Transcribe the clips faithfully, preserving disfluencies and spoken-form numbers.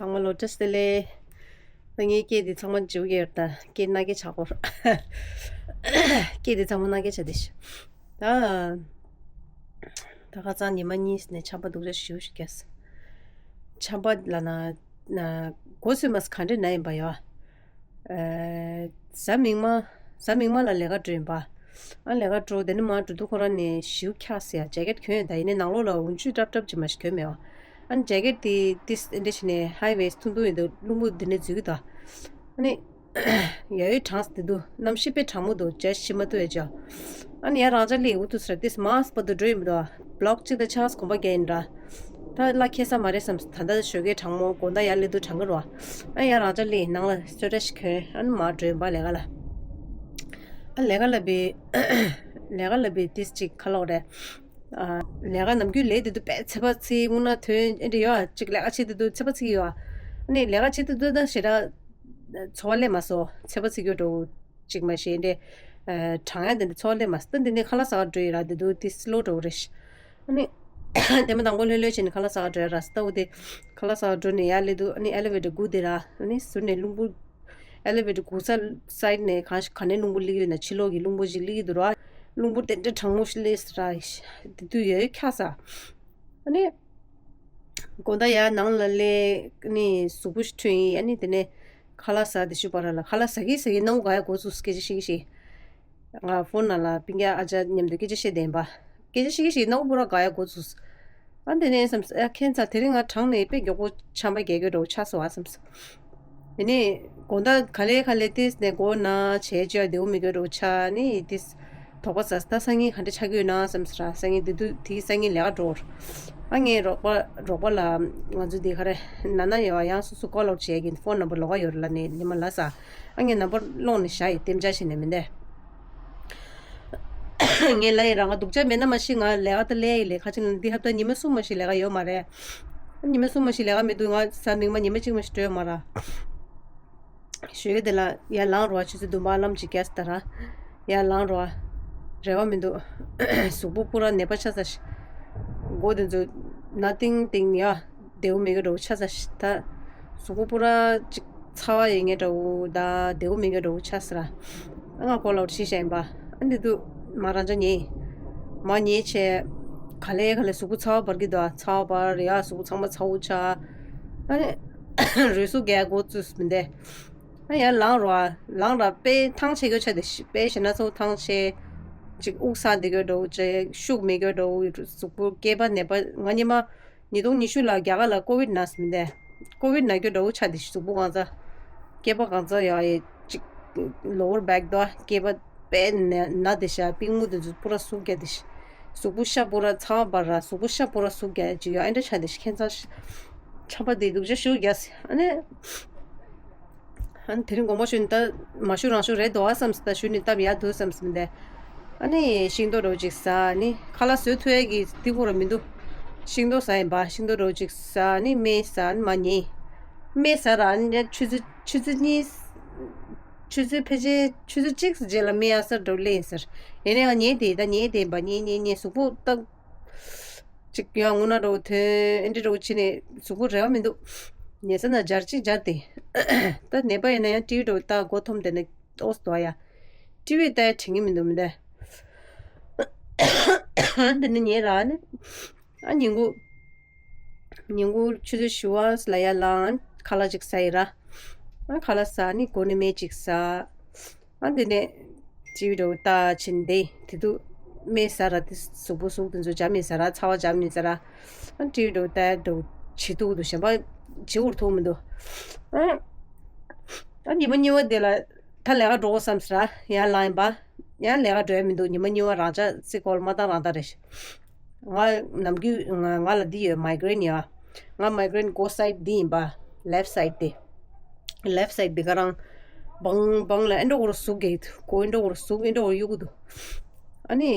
ཚང་མ་ལོ་བཀྲ་ཤིས་བདེ་ལེགས། ད་ངའི་སྐད་འདི་ཚང་མ་འཇིགས་ཡོད་ད། སྐད་ནག་སྐད་ཆགས་སྐོར། སྐད་འདི་ཚང་མ་ནག་སྐད་ཆགས་དེ་ཤི། ད། ད་ཁ་སང་ཉི་མ་གཉིས་ནས་ཆམ་པ་སྡུག་ཅག་ཞེ་པོ་ཞིག་བརྒྱབ། ཆམ་པ་ལ་ན། ན། མགོ་ཚོས་མ་ག་འདྲ་ན་ཡིན་པ་ཡོད། ཨ། གཟའ་མིག་དམར། གཟའ་མིག་དམར་ལ་ལས་ཀ་འགྲོ་ཡིན་པ། ཨ་ལས་ཀ་འགྲོ་དེ་ནས་མར་འགྲོ་དུས་ཁོ་རང་ནས་ཞེ་པོ་འཁྱགས་ཟེར་ཡ་ཇེ་ཀེད་གྱོན་ཡོད། ད་ཡིན་ནའི་ནང་ལོགས་ལ་འོ་ཆུ་ཏྲབ་ཏྲབ་ཅིག་མ་ཞིག་གྱོན་མེད་པ། ཨ་ཇེ་ཀེད་དེ་ཏིས་འདི་འདྲ་བྱས་ནས་ཧའི་ཝེ་ཐུང་ཐུང་ཡིན་འདུག་རླུང་བུ་འདི་ནས་འཛུལ་གྱི་འདུག་ཨ་ནི། ཡ་ཡོད་གྲང་སྟེ་འདུག་གནམ་གཤིས་དཔེ་གྲང་མོ་འདུག་བྱ་ཤི་མ་ཐུབ་ཡ་ཅག་ཨ་ནི་ཡ་རང་ཅག་ལས་འུ་ཐུག་ཟེར་ཏིས་མར་སྤ་དུ་འགྲོ་ཡིན་པ་འདུག་བློག་གཅིག་དང་ཆགས་གོམ་པ་རྒྱག་ཡིན་འདྲ། ད་ལ་ཁེ་ས་མ་རེད་བསམ། ད་ལྟ་ཞོགས་ཀས་གྲང་མོ་དགོང་དག་ཡར་སླེབས་དུས་གྲང་གི་རེད་བ། ཨ་ཡ་རང་ཅག་ལས་ནང་ལ་སོད་འདྲ་ཞིག་གྱོན་ཨ་ནི་མར་འགྲོ་ཡིན་པ་ལས་ཀ་ལ། ཨ་ལས་ཀ་ལ་བི། ལས་ཀ་ལ་བི་ཏིས་གཅིག་ཁ་ལོག་རེད། ཨ་ལས་ཀ་ནམ་རྒྱུན་ལས་དེ་དུས་དཔེ་ཚེ་པ་ཚིག་དངུལ་ན་ཐོན་ཨེ་འདྲ་ཡོད་ཨ། གཅིག་ལས་ཀ་བྱེད་དེ་དུས་ཚེ་པ་ཚིག་ཡོད་ཨ། ཨ་ནི་ལས་ཀ་བྱེད་དེ་དུས་ད་ཞེ་དྲག་ཚོར་བ་སླེབས་མ་སོང་། ཚེ་པ་ཚིག་ཡོད་འགྲོ། གཅིག་མ་ཤེས་འདྲེ། གྲང་ཡ་དེ་འདྲ་ཚོར་སླེབས་མ་སོང་། ད་འདི་ནས་ཁ་ལག་ཟ་ག་འགྲོ་ཡི་ར་དེ་དུས་དེ་སི་ལོ་འགྲོ་རེད། ཨ་ནི། དེ་མ་དང་པོ་ལྷོད་ལྷོད་བྱས་ནས་ཁ་ལག་ཟ་ག་འགྲོ་ཡ་ར་སི་ད་འུ་དེ། ཁ་ལག་ཟ་ག་འགྲོ་ནས་ཡར་སླེབས་དུས་ཨ་ནི་ཨེ་ལི་ཝེ་ཊར་སྒུག་དེ་ར་ཨ་ནི་ཟུར་ནས་རླུང་བུ། ཨེ་ལི་ཝེ་ཊར་སྒུག་ས་སའིཌ་ནས་ག་ག་ནས་རླུང་བུ་སླེབས་ཡོད་ན་ཕྱི་ལོགས་ཀྱི་རླུང་བུ་ཞིག་སླེབས་ཀྱི་འདུག་ར། རླུང་བུ་དེ་འདྲ་གྲང་མོ་ཞིག་སླེབས་ར། དེ་དུས་ཡ་ཡོད་འཁྱགས་ས། ཨ་ནི། དགོང་དག་ཡར་ནང་ལ་སླེབས་ནི་གཟུགས་པོ་ཞིག་འཁྲུད་ཡིན། ཨ་ནི་དེ་ནས་ཁ་ལག་ཟ་དེ་ཤུ་པ་ར་ལ་ཁ་ལག་ཟ་གི་ཟ་གི་སྣང་བ་ག་ཡ་འགོ་ཚུགས་སྐད་ཆ་བཤད་གི་ཤི། ང་ཕོན་ནང་ལ་སྤུན་ཀྱག་ཨ་ཅག་མཉམ་དུ་སྐད་ཆ་བཤད་བསྡད་ཡིན་པ། སྐད་ཆ་བཤད་གི་ཤི་སྣང་བ་པོ་ར་ག་ཡ་འགོ་ཚུགས། ཨ་དེ་ནས་བསམ་ཨ་ཁྱེད་ཚ་དེ་རིང་ང་གྲང་ནས་དཔེ་མགྱོགས་པོ་ཆམ་པ་རྒྱག་གི་འགྲོ་ཆགས་སོང་ཨ་བསམ། དེ་ནས་དགོང་དག་ག་ལེ་ག་ལེ་ཏིས་ནས་མགོ་ན་བྱས་བྱས་བདེ་བོ་མི་དགོས་འགྲོ་ཆ་ནི་ཏིས། དོགས་པ་ཟ་ད་སང་ཉིན་ག་འདྲ་ཆགས་ཀྱི་ཡོད་ན་བསམ་ཟེར་སང་ཉིན་དེ་དུས་དེའི་སང་ཉིན་ལས་ཀ་འགྲོ། ཨ་ངའི་རོགས་པ་རོགས་པ་ལ་ང་ཚོ་དེ་ག་རེ་ན་ན་ཡོད་ཡང་སོ་སོ་ཀོལ་ཨའུཊ་བྱས་ཀྱིན་ཕོན་ནམ་བར་ལོག་ག་ཡོད་རེད་ལ་ནས་ཉི་མ་ལ་ས་ཨ་ངའི་ནམ་བར་སློང་ནས་བཞག་ཡི་རྟེན་འབྱུང་བྱས་ནས་མི་འདས། ངས་ལ་ཡི་རང་ག་སྡུག་ཅག་མེད་ན་མ་ཤི་ང་ལས་ཀ་ད་ལས་ཡི་ལས་ཁ་ཅིག་ན་འདི་ཧབ་ད་ཉི་མ་གསུམ་མ་ཤི་ལས་ཀ་ཡོད་མ་རེད། ཉི་མ་གསུམ་མ་ཤི་ལས་ཀ་མི་འདུག་ང་ས་མིག་མ་ཉི་མ་གཅིག་མ་ཤི་སྤྲོད་མ་ར། ཞོགས་ཀས་དེ་ལ་ཡར་ལངས་རོགས་ཆུ་ཚོད་བདུན་པ་ལམ་གཅིག་བརྒྱབ་ད་ར། ཡར་ལངས་རོགས། རེ་བ་མི་འདུག་གཟུགས་པོ་པུ་ར་ནད་པ་ཆགས་ཚར་ཤི། མགོ་དེ་ཚོ་ན་ཏིང་ཏིང་ཡ། བདེ་བོ་མི་དགོས་འགྲོ་ཆགས་ཚར་ཤི་ད། གཟུགས་པོ་པུ་ར་ཅིག་ཚ་བ་ཡོད་ངེས་འདྲ་བོ་ད་བདེ་བོ་མི་དགོས་འགྲོ་ཆགས་ཚར་ར། ང་ཀོ་ལོག་ཤི་ཤ་ཡིན་པ། ཨ་འདི་དུ་མ་རང་ཅག་ཉེ། མ་ཉེ་ཆེ། ག་ལེ་ག་ལེ་གཟུགས་པོ་ཚ་བ་འབར་གི་འདུག་ཚ་བ་འབར་ཡ་གཟུགས་པོ་ཚང་མ་ཚ་བོ་ཆགས། ཨ་ནི། རུས་སུ་རྒྱག་འགོ་བཙུགས་མི་འདས། ཨ་ཡར་ལངས་རོགས་ཨ། ལངས་ར་དཔེ་ཐང་ཆད་གོ་ཆ་དེ་ཤི་དཔེ་ཞེ་ན་ཚོ་ཐང་ཆད། ཅིག་དབུགས་ས་འདི་གོ་འགྲོ་ཅེ་ཤུགས་མི་གོ་འགྲོ་གཟུགས་པོ་སྐེད་པ་ནད་པ་ང་ཉི་མ། ཉིས་སྟོང་ཉི་ཤུ་ལ་རྒྱ་གར་ལ་ཀོ་བིད་ན་སི་མི་འདས། ཀོ་བིད་ན་གོ་འགྲོ་ཆ་དེ་ཤི་གཟུགས་པོ་གང་ཚ། སྐེད་པ་གང་ཚ་ཡ་ཡེ་ཅིག་ལོ་ཝར་བེག་དོ་སྐེད་པ་དཔེ་ན་ན་དེ་ཤ་པིང་མུ་དེ་ཚོ་པུ་ར་སུག་རྒྱ་དེ་ཤི། གཟུགས་པོ་ཤ་པུ་ར་ཚ་བ་འབར་ར་གཟུགས་པོ་ཤ་པུ་ར་སུག་རྒྱ་ཅིག་ཡོད་ཨེ་འདྲ་ཆ་དེ་ཤི་ཁྱད་མཚར་ཤི། ཆམ་པ་དེ་སྡུག་ཅག་ཤུགས་རྒྱག་སི་ཨ་ནི། ཨ་ནི་དེ་རིང་དགོངས་པ་ཞུས་ནས་ད་མ་ཞུ་རང་ཞུ་རེད་དོ་ཨ་བསམ་སི་ད་ཞུ་ནས་སྟབས་ཡག་འདུག་བསམ་སི་མི་འདས། ཨ་ནི་ཤིང་ཏོག་རོ་ཅིག་ཟ་ནི་ཁ་ལག་བཟོས་ཐུབ་ཡས་ཀྱི་དེ་ཁོ་ར་མི་འདུག་ཤིང་ཏོག་ཟ་ཡིན་པ་ཤིང་ཏོག་རོ་ཅིག་ཟ་ནི་སྨན་ཟ་ནི་མ་ཉེ། སྨན་ཟ་ར་ཨ་ནི་ཆུ་ཚོད་ཆུ་ཚོད་གཉིས། ཆུ་ཚོད་ཕལ་ཆེར་ཆུ་ཚོད་གཅིག་ཙམ་རྗེས་ལ་སྨན་ཨ་སར་འགྲོ་ལེ་ཡིན་ཟེར། ཡིན་ནའང་ཉེ་དེ་ད་ཉེ་དེ་ཡིན་པ་ཉེ་ཉེ་ཉེ་གཟུགས་པོ་ཏག་ཅིག་ཡང་དངོས་གནས་འགྲོ་ཐོན་ཨེ་འདྲ་འགྲོ་ཕྱིན་ནས་གཟུགས་པོ་རེ་བ་མི་འདུག་ཉལ་ས་ན་འབྱར་ཅིག་འབྱར་ཏེ། ད་ནད་པ་ཡིན་ན་ཡང་ཊི་ཝི་འགྲོ་ལྟ་མགོ་འཐོམ་དེ་ནས་ཏོག་ཙམ་དོ་ཡ། ཊི་ཝི་ལྟ་ཡ་དྲན་གི་མི་འདུག་མི་འདའ། འདི་ནི་ཉལ་ར་ནི། ཨ་ཉིན་གུང་། ཉིན་གུང་ཆུ་ཚོད་བཞི་པ་ལ་ཡར་ལངས་ཁ་ལག་ཅིག་ཟ་ཡི་ར། ཨ་ཁ་ལག་ཟ་ནི་སྒོ་ནས་སྨན་ཅིག་ཟ། ཨ་འདི་ནས་ཊི་ཝི་འགྲོ་ལྟ་ཕྱིན་ཏེ་དེ་དུས་སྨན་ཟ་ར་དེ་གཟུགས་པོ་གཟུགས་དེ་ཚོ་འཇམ་མི་ཟ་ར་ཚ་བ་འཇམ་མི་ཟ་ར། ཨ་ཊི་ཝི་འགྲོ་ལྟ་འགྲོ་བྱེད་ཐུབ་འདུག་གཞན་པ་བྱེད་འུར་ཐུབ་མི་འདུག་ཨ་ཨ་ཉི་མ་གཉིས་པ་དེ་ལ་ད་ལས་ཀ་འགྲོ་དགོས་བསམ་ཟེར་ར་ཡར་ལངས་ཡིན་པ། ཡང་ལས་ཀ་འགྲོ་ཡ་མི་འདུག་ཉི་མ་གཉིས་པ་རང་ཅག་སི་ཀོལ་མ་བཏང་རང་བཏང་རེད། ང་ནམ་རྒྱུན་ང་ང་ལ་འདི་ཡོད་མའི་གྷི་རེན་ཡོད། ང་མའི་གྷི་རེན་མགོ་སའིཌ་འདི་ཡིན་པ། ལེབ་སའིཌ་དེ། ལེབ་སའིཌ་འདི་ག་རང་། བང་བང་ལ་ཨེ་འདྲ་འོར་ཟུག་གེ་གོ་ཨེ་འདྲ་འོར་ཟུག་ཨེ་འདྲ་འོར་གཡུག་གི་འདུག་ཨ་ནི།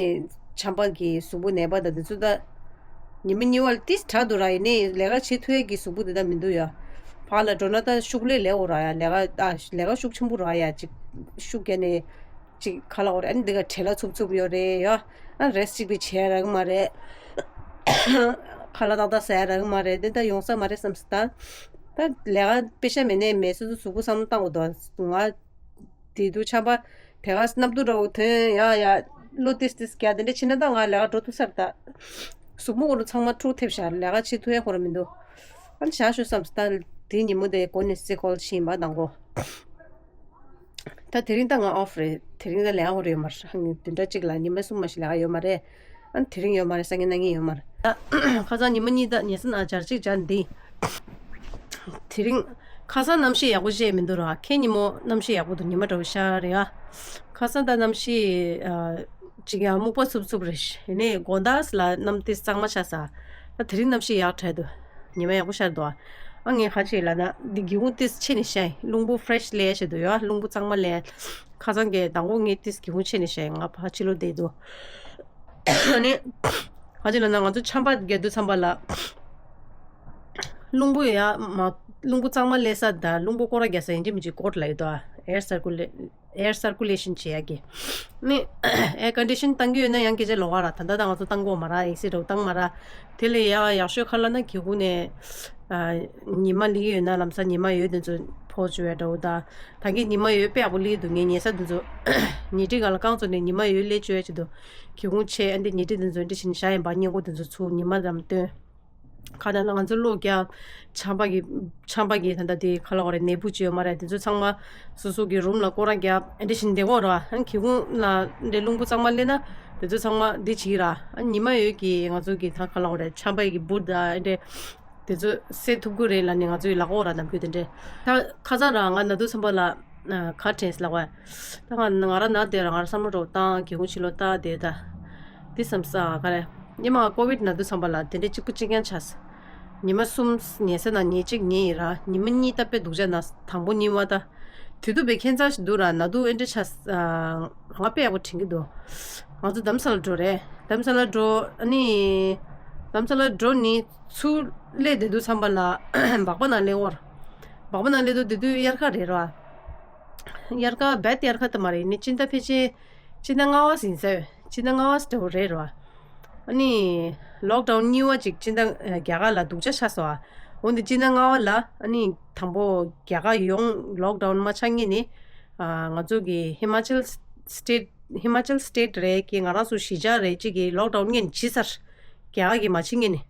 ཆམ་པ་གི་གཟུགས་པོ་ནད་པ་དང་འདི་ཚོ་ད། ཉི་མ་གཉིས་པ་ལ་ཏིས་དྲག་འདུག་ར་ཡིན་ནའི་ལས་ཀ་བྱེད་ཐུབ་ཡས་ཀྱི་གཟུགས་པོ་འདི་ད་མི་འདུག་ཡ། ཕར་ལ་འགྲོ་ན་ད་ཤུགས་ལས་ལས་འོ་ར་ཡ་ལས་ཀ་ད་ལས་ཀ་ཤུགས་ཆེན་པོ་ར་ཡ་ཅིག་ཤུགས་རྒྱག་ནས། ཅིག་ཁ་ལག་འོ་རེད་ཨ་ནི་འདི་ག་བྲེལ་ལ་འཚུབ་འཚུབ་ཡོད་རེད་ཡ། ཨ་རེས་ཅིག་པའི་བྱས་རག་གི་མ་རེད། ཁ་ལག་ཏག་ཏག་ཟ་ཡ་རག་གི་མ་རེད་འདི་ད་ཡོང་ས་མ་རེད་བསམ་སི་ད། ད་ལས་ཀ་དཔེ་ཤ་མེད་ནས་མེད་སོ་སོ་གཟུགས་པོ་བསམ་བློ་བཏང་དགོས་འདུག་ང་དེ་དུས་ཆམ་པ་དེ་ག་གནམ་དུས་འདྲ་བོ་ཐོན་ཡ་ཡ་བློ་ཏིས་ཏིས་རྒྱག་དེ་འདྲ་ཕྱིན་ན་ད་ང་ལས་ཀ་འགྲོ་ཐུབ་ས་རེད་ད། གཟུགས་པོ་ཁོ་རང་ཚང་མ་འཁྲུག་ཐེབས་ཤག་ལས་ཀ་བྱེད་ཐུབ་ཡ་ཁོ་རང་མི་འདུག་ཨ་ནི་བཞག་ཤོག་བསམ་སོང་། ད་དེ་ཉིན་མོ་དེ་འགོ་ནས་སེ་ཀོལ་ཕྱིན་པ་དང་གོ། ད་དེ་རིང་ད་ང་ཨོཕ་རེད། དེ་རིང་ད་ལས་ཀ་ཡོད་མ་རེད། བདུན་ཕྲག་གཅིག་ལ་ཉི་མ་གསུམ་མ་ཞིག་ལས་ཀ་ཡོད་མ་རེད། ཨ་ནི་དེ་རིང་ཡོད་མ་རེད། སང་ཉིན་གནངས་ཉིན་ཡོད་མ་རེད། ད་ཁ་སང་ཉི་མ་གཉིས་ད་ཉལ་ས་ན་སྦྱར་གཅིག་སྦྱར་འདི། དེ་རིང་ཁ་སང་གནམ་གཤིས་ཡག་པོ་བྱས་མི་འདུག་ར། ཁྱེད་ཉིན་མོ་གནམ་གཤིས་ཡག་པོ་འདུག་ཉི་མ་འདྲ་བོ་ཤར་རེད་ཨ། ཁ་སང་ད་གནམ་གཤིས་ཨ། ཅིག་ཡང་སྨུག་པ་འཚུབ་འཚུབ་རེད། ཡིན་ནའི་དགོང་དག་ལ་གནམ་ཏིས་གཙང་མ་ཤར་ས། ད་དེ་རིང་གནམ་གཤིས་ཡག་དྲགས་འདུག་ཉི་མ་ཡག་པོ་ཤར་འདུག་ཨ་ངས་ག་ཅིག་ལབ་ན་འདི་སྒེའུ་ཁུང་ཏིས་ཕྱེ་ནས་བཞག་རླུང་བུ་ཕ་རེ་ཤི་ལེན་བྱེད་དུ་ཡོད། རླུང་བུ་གཙང་མ་ལེན། ཁ་སང་གི་དང་པོ་ངས་ཏིས་སྒེའུ་ཁུང་ཕྱེ་ནས་བཞག་ང་ཕར་ཕྱི་ལོགས་བསྡད་འདུག་ཨ་ནི་ག་ཅིག་ལབ་ན་ང་ཚོ་ཆམ་པ་རྒྱག་དུས་ཙམ་པ་ལ་རླུང་བུ་ཡ་མ་རླུང་བུ་གཙང་མ་ལེན་ས་དང་རླུང་བུ་སྐོར་ར་རྒྱག་ས་ཡིན་གཅིག་མིན་གཅིག་སྐོར་ལ་ཡོད་དོ། air circulate air circulation བྱེད་ཡ་གི་ནི་air condition བཏང་གི་ཡོད་ན་ཡང་སྐད་ཆ་ལོགས་ཀ་ར། ད་ལྟ་ད་ང་ཚོ་བཏང་གོ་མ་ར། ཨེ་སི་འདྲ་བོ་བཏང་མ་ར། དེ་ལས་ཡ་ཡག་ཤོས་ག་ལབ་ན་སྒེའུ་ཁུང་ནས་ཨ། ཉི་མ་སླེབས་ཀྱི་ཡོད་ན་ལམ་སང་ཉི་མ་ཡོད་དེ་ཚོ་ཕོ་བཅུག་ཡ་འདྲ་བོ་ད། ད་གིན་ཉི་མ་ཡོད་དཔེ་ཡག་པོ་སླེབས་འདུག་ངས་ཉལ་ས་དེ་ཚོ་ཉལ་ཁྲི་སྒང་ལ་རྐང་བཙུགས་ནས་ཉི་མ་ཡོད་སླེབས་བཅུག་ཡ་ཆེད་དུ་སྒེའུ་ཁུང་ཕྱེ། ཨ་འདི་ཉལ་ཁྲི་དེ་ཚོ་འདི་བཞིན་བཞག་ཡིན་པ། སྔས་མགོ་དེ་ཚོ་ཚུར་ཉི་མ་ལམ་སྟོན། ཁ་ནང་ལ་ང་ཚོ་གློག་རྒྱག་ཆམ་པ་གི་ཆམ་པ་གི་ད་ལྟ་དེ་ག་ལབ་དགོས་རེད། ནད་འབུ་ཅིག་ཡོད་མ་རེད། དེ་ཚོ་ཚང་མ་སོ་སོ་གི་རུམ་ལ་སྐོར་ར་རྒྱབ། ཨ་འདི་བཞིན་བསྡད་དགོས་ར། ཨ་སྒེའུ་ཁུང་ལ་འདི་རླུང་བུ་གཙང་མ་སླེབས་ན་དེ་ཚོ་ཚང་མ་འདི་བྱེད་ཀྱི་ར། ཨ་ཉི་མ་ཡོད་ཀྱི་ང་ཚོ་གི་ད་ག་ལབ་དགོས་རེད། ཆམ་པ་གི་འབུ་དང་ཨ་འདྲས་དེ་ཚོ་བསད་ཐུབ་ཀྱི་རེད་ལབ་ནས་ང་ཚོ་ཡི་ལབ་དགོས་ར། ནམ་རྒྱུན་དེ་འདྲས། ད་ཁ་སང་རང་ང་ན་དུས་ཙམ་པ་ལ་ག་དྲན་ལབ་དགོས། ད་ང་ང་རང་ན་དེ་ར་ང་རང་བསམ་བློ་རོགས་བཏང་སྒེའུ་ཁུང་ཕྱི་ལོགས་ལྟ་དེ་ད། འདི་བསམ་ས་ག་རེ། ཉི་མ་ཀོ་བིད་ན་དུས་ཙམ་པ་ལ་དེ་འདྲའི་གཅིག་པུ་གཅིག་རྐྱང་ཆགས། ཉི་མ་གསུམ་ཉལ་ས་ན་ཉིན་གཅིག་ཉལ་ཡིན་ར། ཉི་མ་གཉིས་ད་དཔེ་སྡུག་ཅག་ན། དང་པོ་གཉིས་པ་ད། དེ་དུས་དཔེ་ཁྱད་མཚར་ཞིག་འདུག་ར། ན་དུས་ཨེ་འདྲ་ཆགས། ང་དཔེ་ཡག་པོ་དྲན་གྱི་འདུག་ང་ཚོ་རྡ་རམ་ས་ལ་འགྲོ་རེད། རྡ་རམ་ས་ལ་འགྲོ། ཨ་ནི་རྡ་རམ་ས་ལ་འགྲོ་ནི་ཚུར་སླེབས་བསྡད་དུས་ཙམ་པ་ལ་སྦག་སྦག་ནང་སླེབས་འོར། སྦག་སྦག་ནང་སླེབས་དུས་དེ་དུས་དབྱར་ཁ་རེད་ར། དབྱར་ཁ་རྦད་དེ་དབྱར་ཁ་ད་མ་རེད། ནི་སྤྱི་ཟླ་ཕལ་ཆེར་སྤྱི་ཟླ་ལྔ་པ་ཟིན་ཟེར། སྤྱི་ཟླ་ལྔ་པ་ཟེར་བ་རེད་ར། ཨ་ནི་ལོག་ཌའུན་གཉིས་པ་ཅིག་སྤྱི་ཟླ་ཨ་རྒྱ་གར་ལ་སྡུག་ཅག་ཆགས་སོང་ཨ། འོན་ཏེ་སྤྱི་ཟླ་ལྔ་པ་ལ་ཨ་ནི་དང་པོ་རྒྱ་གར་ཡོངས་ལོག་ཌའུན་མ་ཆགས་སྔོན་ནས་ཨ་ང་ཚོ་གི་ཧི་མ་ཅལ་སི་ཊེཊ་ཧི་མ་ཅལ་སི་ཊེཊ་རེད་ཀྱི་ང་རང་ཚོ་གཞིས་ཆགས་རེད་ཅིག་གི་ལོག་ཌའུན་སྔོན་ནས་བྱས་ཚར། རྒྱ་གར་གྱིས་མ་བྱེད་སྔོན་ནས་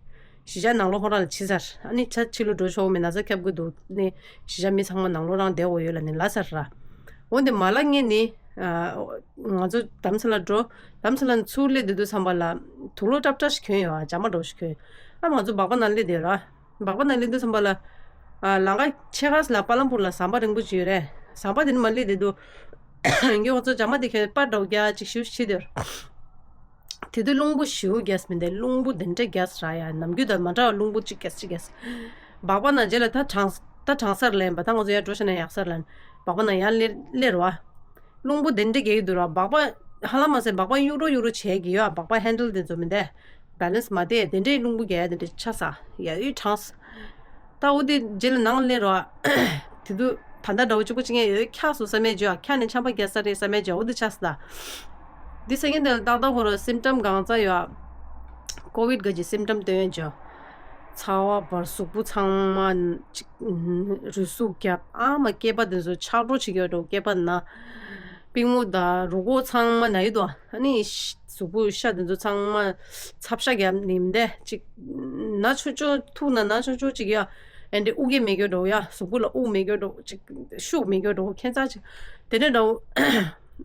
གཞིས་ཆགས་ནང་ལོགས་ཁོ་རང་ལ་བྱས་ཚར། ཨ་ནི་ཕྱི་ལོགས་འགྲོ་ཆོག་མེད། ན་ཚ་ཁྱབ་ཀྱི་འདུག་ནི་གཞིས་ཆགས་མི་ཚང་མ་ནང་ལོགས་རང་བསྡད་དགོས་ཡོད་ལབ་ནས་ལབ་ཚར་ར། འོན་ཏེ་མ་ལབ་སྔོན་ནས་ཨ་ང་ཚོ་རྡ་རམ་ས་ལ་འགྲོ། རྡ་རམ་ས་ལ་ཚུར་སླེབས་བསྡད་དུས་ཙམ་པ་ལ་དུག་ལོག་ཏྲབ་ཏྲབ་ཞིག་གྱོན་ཡོད་ཨ། ཇ་མ་འདྲ་བོ་ཞིག་གྱོན། ཨ་ང་ཚོ་སྦག་སྦག་ནང་སླེབས་བསྡད་ཡོད་ར། སྦག་སྦག་ནང་སླེབས་དུས་ཙམ་པ་ལ་ཨ་ལམ་ཁ་ཕྱེད་ཀ་ལ་པ་ལམ་པུར་ལ་ཟམ་པ་རིང་པོ་ཅིག་ཡོད་རེད། ཟམ་པ་དེ་ནས་མར་སླེབས་བསྡད་དུས་ཡིན་གྱི་ང་ཚོ་ཇ་མ་དེ་གྱོན་པར་འདྲ་བོ་རྒྱག་ཅིག་ཞུ་བྱེད་དེ། དེ་དུས་རླུང་བུ་ཞེ་པོ་རྒྱག་མི་འདུག་རླུང་བུ་དེ་འདྲ་རྒྱག་ར་ཡ། ནམ་རྒྱུན་དང་མ་འདྲ་བ་རླུང་བུ་གཅིག་རྒྱག་གཅིག་རྒྱག་སྦག་སྦག་ནང་རྗེས་ལ་ད་གྲང་ད་གྲང་སར་ལེན་པ། ད་ང་ཚོ་ཡར་འགྲོ་ཤེས་ན་ཡག་སར་ལེན། སྦག་སྦག་ནང་ཡར་སླེབས་སླེབས་ར་བ། རླུང་བུ་དེ་འདྲ་རྒྱག་གི་འདུག་ར། སྦག་སྦག་ཧ་ལམ་མ་ཟད་སྦག་སྦག་གཡུག་རོ་གཡུག་རོ་བྱས་ཀྱི་ཡོད། སྦག་སྦག་ཧན་ཌལ་དེ་ཚོ་མི་འདུག་བེ་ལན་སི་མ་བདེ་དེ་འདྲའི་རླུང་བུ་རྒྱག་ཡ་དེ་འདྲ་ཆགས་ས་ཡ་ཡུས་གྲང་ས། ད་འོ་དེ་རྗེས་ལ་ནང་སླེབས་ར་བ། དེ་དུས་ད་ལྟ་འདྲ་བོ་གཅིག་པོ་གཅིག་རྐྱང་ཡོད། འཁྱགས་སོང་བསམ་མེད་བརྗོད། འཁྱགས་ནས་ཆམ་པ་རྒྱག་ས་རེད་བསམ་མེད་བརྗོད། འོ་དེ་ཆགས་ས་ད། འདི་ས་ཡིན་དེ་ལ་ཏག་ཏག་ཁོ་རང་སིམ་ཊམ་གང་ཙམ་ཡོད། ཀོ་བིད་ག་གི་སིམ་ཊམ་སྟོན་ཡོད་བརྗོད། ཚ་བ་འབར། གཟུགས་པོ་ཚང་མ་ཅིག་རུས་ཟུག་རྒྱབ། ཨ་མ་སྐེད་པ་དེ་ཚོ་ཆག་འགྲོ་བྱེད་ཀྱི་ཡོད་འགྲོ། སྐེད་པ་ན། པུས་མོ་དང་རུས་ཁོག་ཚང་མ་ན་ཡོད་དོ། ཨ་ནི་ཤ་གཟུགས་པོ་ཤ་དེ་ཚོ་ཚང་མ་ཚབ་ཤ་རྒྱབ་ནི་མི་འདུག་ཅིག་ན་ཆུང་ཆུང་ཐུག་ན་ན་ཆུང་ཆུང་ཅིག་ཡ། ཨ་འདྲ་དབུགས་ཀྱི་མེད་རྒྱུ་འགྲོ་ཡ། གཟུགས་པོ་ལ་དབུགས་མེད་རྒྱུ་འགྲོ། ཅིག་ཤུགས་མེད་རྒྱུ་འགྲོ། ཁྱད་མཚར་ཅིག་དེ་འདྲ་འདྲ་བོ།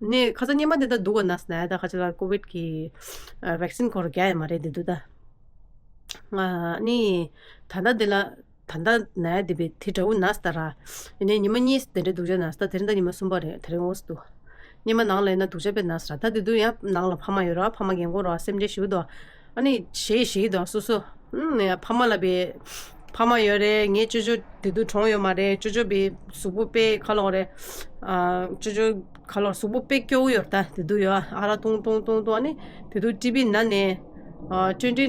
ནས་ཁ་སང་སྔོན་མ་དེ་ད་སྡུག་ག་ན་ཟེར་ན་ཡ། ད་ཁ་ཆེ་ལ་ཀོ་བིད་ཀྱི་ཝེག་སིན་ཁོ་རང་རྒྱག་ཡ་མ་རེད་དེ་དུས་ད། ང་ནི་ད་ལྟ་དེ་ལ་ད་ལྟ་ན་ཡ་དེ་བས་དེ་འདྲ་བོ་ན་ཟེར་ད་ར། ཡིན་ནའི་ཉི་མ་གཉིས་དེ་འདྲ་སྡུག་ཅག་ན་ཟེར་ད། དེ་རིང་ད་ཉི་མ་གསུམ་པ་རེད། དེ་རིང་འོ་སི་འདུག་སྔོན་མ་ནང་ལ་ཡིན་ན་སྡུག་ཅག་དཔེ་ན་ཟེར། ད་དེ་དུས་ཡང་ནང་ལ་ཕ་མ་ཡོད་ར། ཕ་མ་རྒན་གོག་ར་སེམས་ཁྲལ་ཞེ་པོ་འདུག་ཨ་ནི་གཞས་གཞས་འདུག་སོ་སོ། ཨུམ། ཕ་མ་ལ་བས་ཕ་མ་ཡོད་རེད། ངའི་ཅོ་ཅོ་དེ་དུས་གྲོངས་ཡོད་མ་རེད། ཅོ་ཅོ་བས་གཟུགས་པོ་དཔེ་ག་ལབ་དགོས་རེད། ཨ་ཅོ་ཅོ་ག་ལབ་དགོས། གཟུགས་པོ་དཔེ་སྐྱོ་བོ་ཡོད་རེད། ད་དེ་དུས་ཡོད་ཨ་ར་ཐུང་ཐུང་ཐུང་ཐུང་། ཨ་ནི་དེ་དུས་ཊི་བི་ན་ནས་ཨ་ཊུ་ཝེན་ཊི་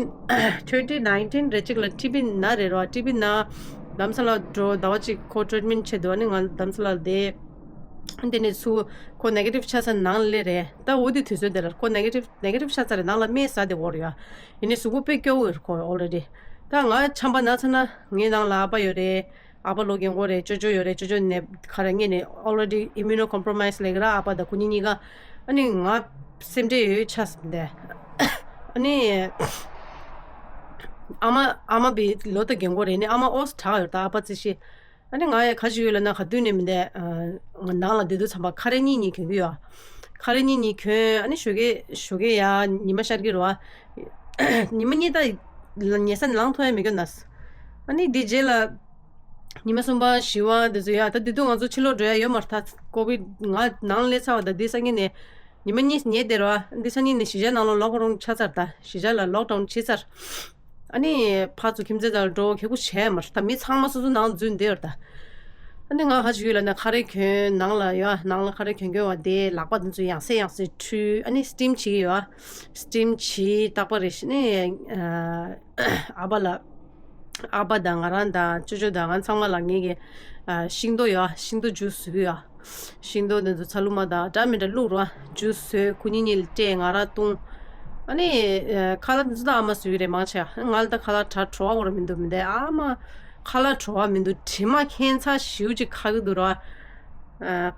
ཊུ་ཝེན་ཊི་ནའིན་ཊིན་རེ་གཅིག་ལ་ཊི་བི་ན་རེད་ར། ཊི་བི་ན་རྡ་རམ་ས་ལ་འགྲོ། ཟླ་བ་གཅིག་ཁོ་ཊི་རི་ཊི་མེན་ཊི་བྱེད་དུས་ཨ་ནི་ང་རྡ་རམ་ས་ལ་བསྡད། དེ་ནས་ཚུར་ཁོ་ནེ་གེ་ཊིབ་ཆགས་ཚར་ནང་སླེབས་རེད། ད་འོ་དེ་དུས་ཚོད་དེ་ལ་ཁོ་ནེ་གེ་ཊིབ་ནེ་གེ་ཊིབ་ཆགས་ཚར་རེད། ནང་ལ་སྨན་ཟ་བསྡད་ཡོད་རེད་ཡ། ཡིན་ནའི་གཟུགས་པོ་དཔེ་སྐྱོ་བོ་ཡོད་རེད་ཁོ་ཨོལ་རེ་ཌི། ད་ང་ཆམ་པ་ན་ཚར་ན་ངའི་ནང་ལ་ཨ་ཕ་ཡོད་རེད། ཨ་ཕ་ལོ་རྒན་གོག་རེད། ཅོ་ཅོ་ཡོད་རེད། ཅོ་ཅོ་ནས་ག་རེ་ངས་ནས་already immunocompromised ལས་ཀ་ར། ཨ་ཕ་དང་ཁོ་གཉིས་གཉིས་ཀ་ཨ་ནི་ང་སེམས་ཁྲལ་ཡོད་ཆགས་སོང་དེ། ཨ་ནི་ཨ་མ་ཨ་མ་བི་ལོ་ད་རྒན་གོག་རེད། ནི་ཨ་མ་ཨོས་དྲག་ཡོད་ད། ཨ་ཕ་རྩི་ཤི། ཨ་ནི་ང་ཡ་ག་ཞིག་ཡོད་ལ་ན་ག་དུས་ནས་མི་འདས། ང་ནང་ལ་བསྡད་དུས་ཙམ་པ་ཁ་རས་གཉིས་གཉིས་གྱོན་གྱི་ཡོད། ཁ་རས་གཉིས་གཉིས་གྱོན། ཨ་ནི་ཞོགས་ཀས་ཞོགས་ཀས་ཡ་ཉི་མ་ཤར་གྱི་རེད་བ། ཉི་མ་གཉིས་ད་ཉལ་ས་ནས་ལངས་ཐུབ་ཡ་མི་འགྱོ་ན། ཨ་ནི་དེ་རྗེས་ལ་ཉི་མ་གསུམ་པ་བཞི་པ་དེ་ཚོ་ཡ། ད་དེ་དུས་ང་ཚོ་ཕྱི་ལོགས་འགྲོ་ཡ་ཡོད་མ་རེད་ད། ཀོ་བིད་ང་ནང་སླེབས་ཚར་བ་ད་འདི་སང་ཉིན་ནས་ཉི་མ་གཉིས་ཉལ་བསྡད་རེད་བ། འདི་སང་ཉིན་ནས་གཞིས་ཆགས་ནང་ལོགས་ལོག་ཌའུན་ཆགས་ཚར། ད་གཞིས་ཆགས་ལ་ལོག་ཌའུན་བྱས་ཚར། ཨ་ནི་ཕར་ཚུར་ཁྱིམ་མཚེས་དང་འགྲོ་ཁེ་པོ་བྱས་མ་རེད་ད། མི་ཚང་མ་སོ་སོ་ནང་འཛུལ་བསྡད་ཡོད་རེད་ད། ཨ་ནི་ང་ག་ཅིག་ཡོད་ལ་ན་ཁ་རས་གྱོན། ནང་ལ་ཡོད། ནང་ལ་ཁ་རས་གྱོན་གྱོན་བ་དེ་ལག་པ་དེ་ཚོ་ཡང་སེ་ཡང་སེ་འཁྲུད། ཨ་ནི་སི་ཊིམ་བྱེད་ཀྱི་ཡོད། སི་ཊིམ་བྱེད་རྟག་པ་རེ་བཞིན་ནི་ཨ་ཨ་ཕ་ལ་ཨ་ཕ་དང་ང་རང་དང་ཅོ་ཅོ་དང་ང་ཚང་མ་ལ་ངེད་ཀྱི་ཤིང་ཏོག་ཡོད། ཤིང་ཏོག་ཇུས་བཟོ་གི་ཡོད། ཤིང་ཏོག་དེ་ཚོ་ཚ་ལུ་མ་དང་འདྲ་མི་འདྲ་བླུགས་རོགས། ཇུས་བཟོས། ཁོ་གཉིས་གཉིས་ལ་སྤྲད། ང་རང་བཏུང་། ཨ་ནི་ཁ་ལག་དེ་ཚོ་ད་ཨ་མ་བཟོས་ཀྱི་རེད་མང་ཆེ་བ། ང་ལ་ད་ཁ་ལག་ད་བྲོ་བ་འོར་མི་འདུག་མི་འདུག་ཨ་མ་ཁ་ལག་བྲོ་བ་མི་འདུག་དྲི་མ་ཁྱད་མཚར་ཞེ་པོ་ཅིག་ཁ་གི་འདུག་ར།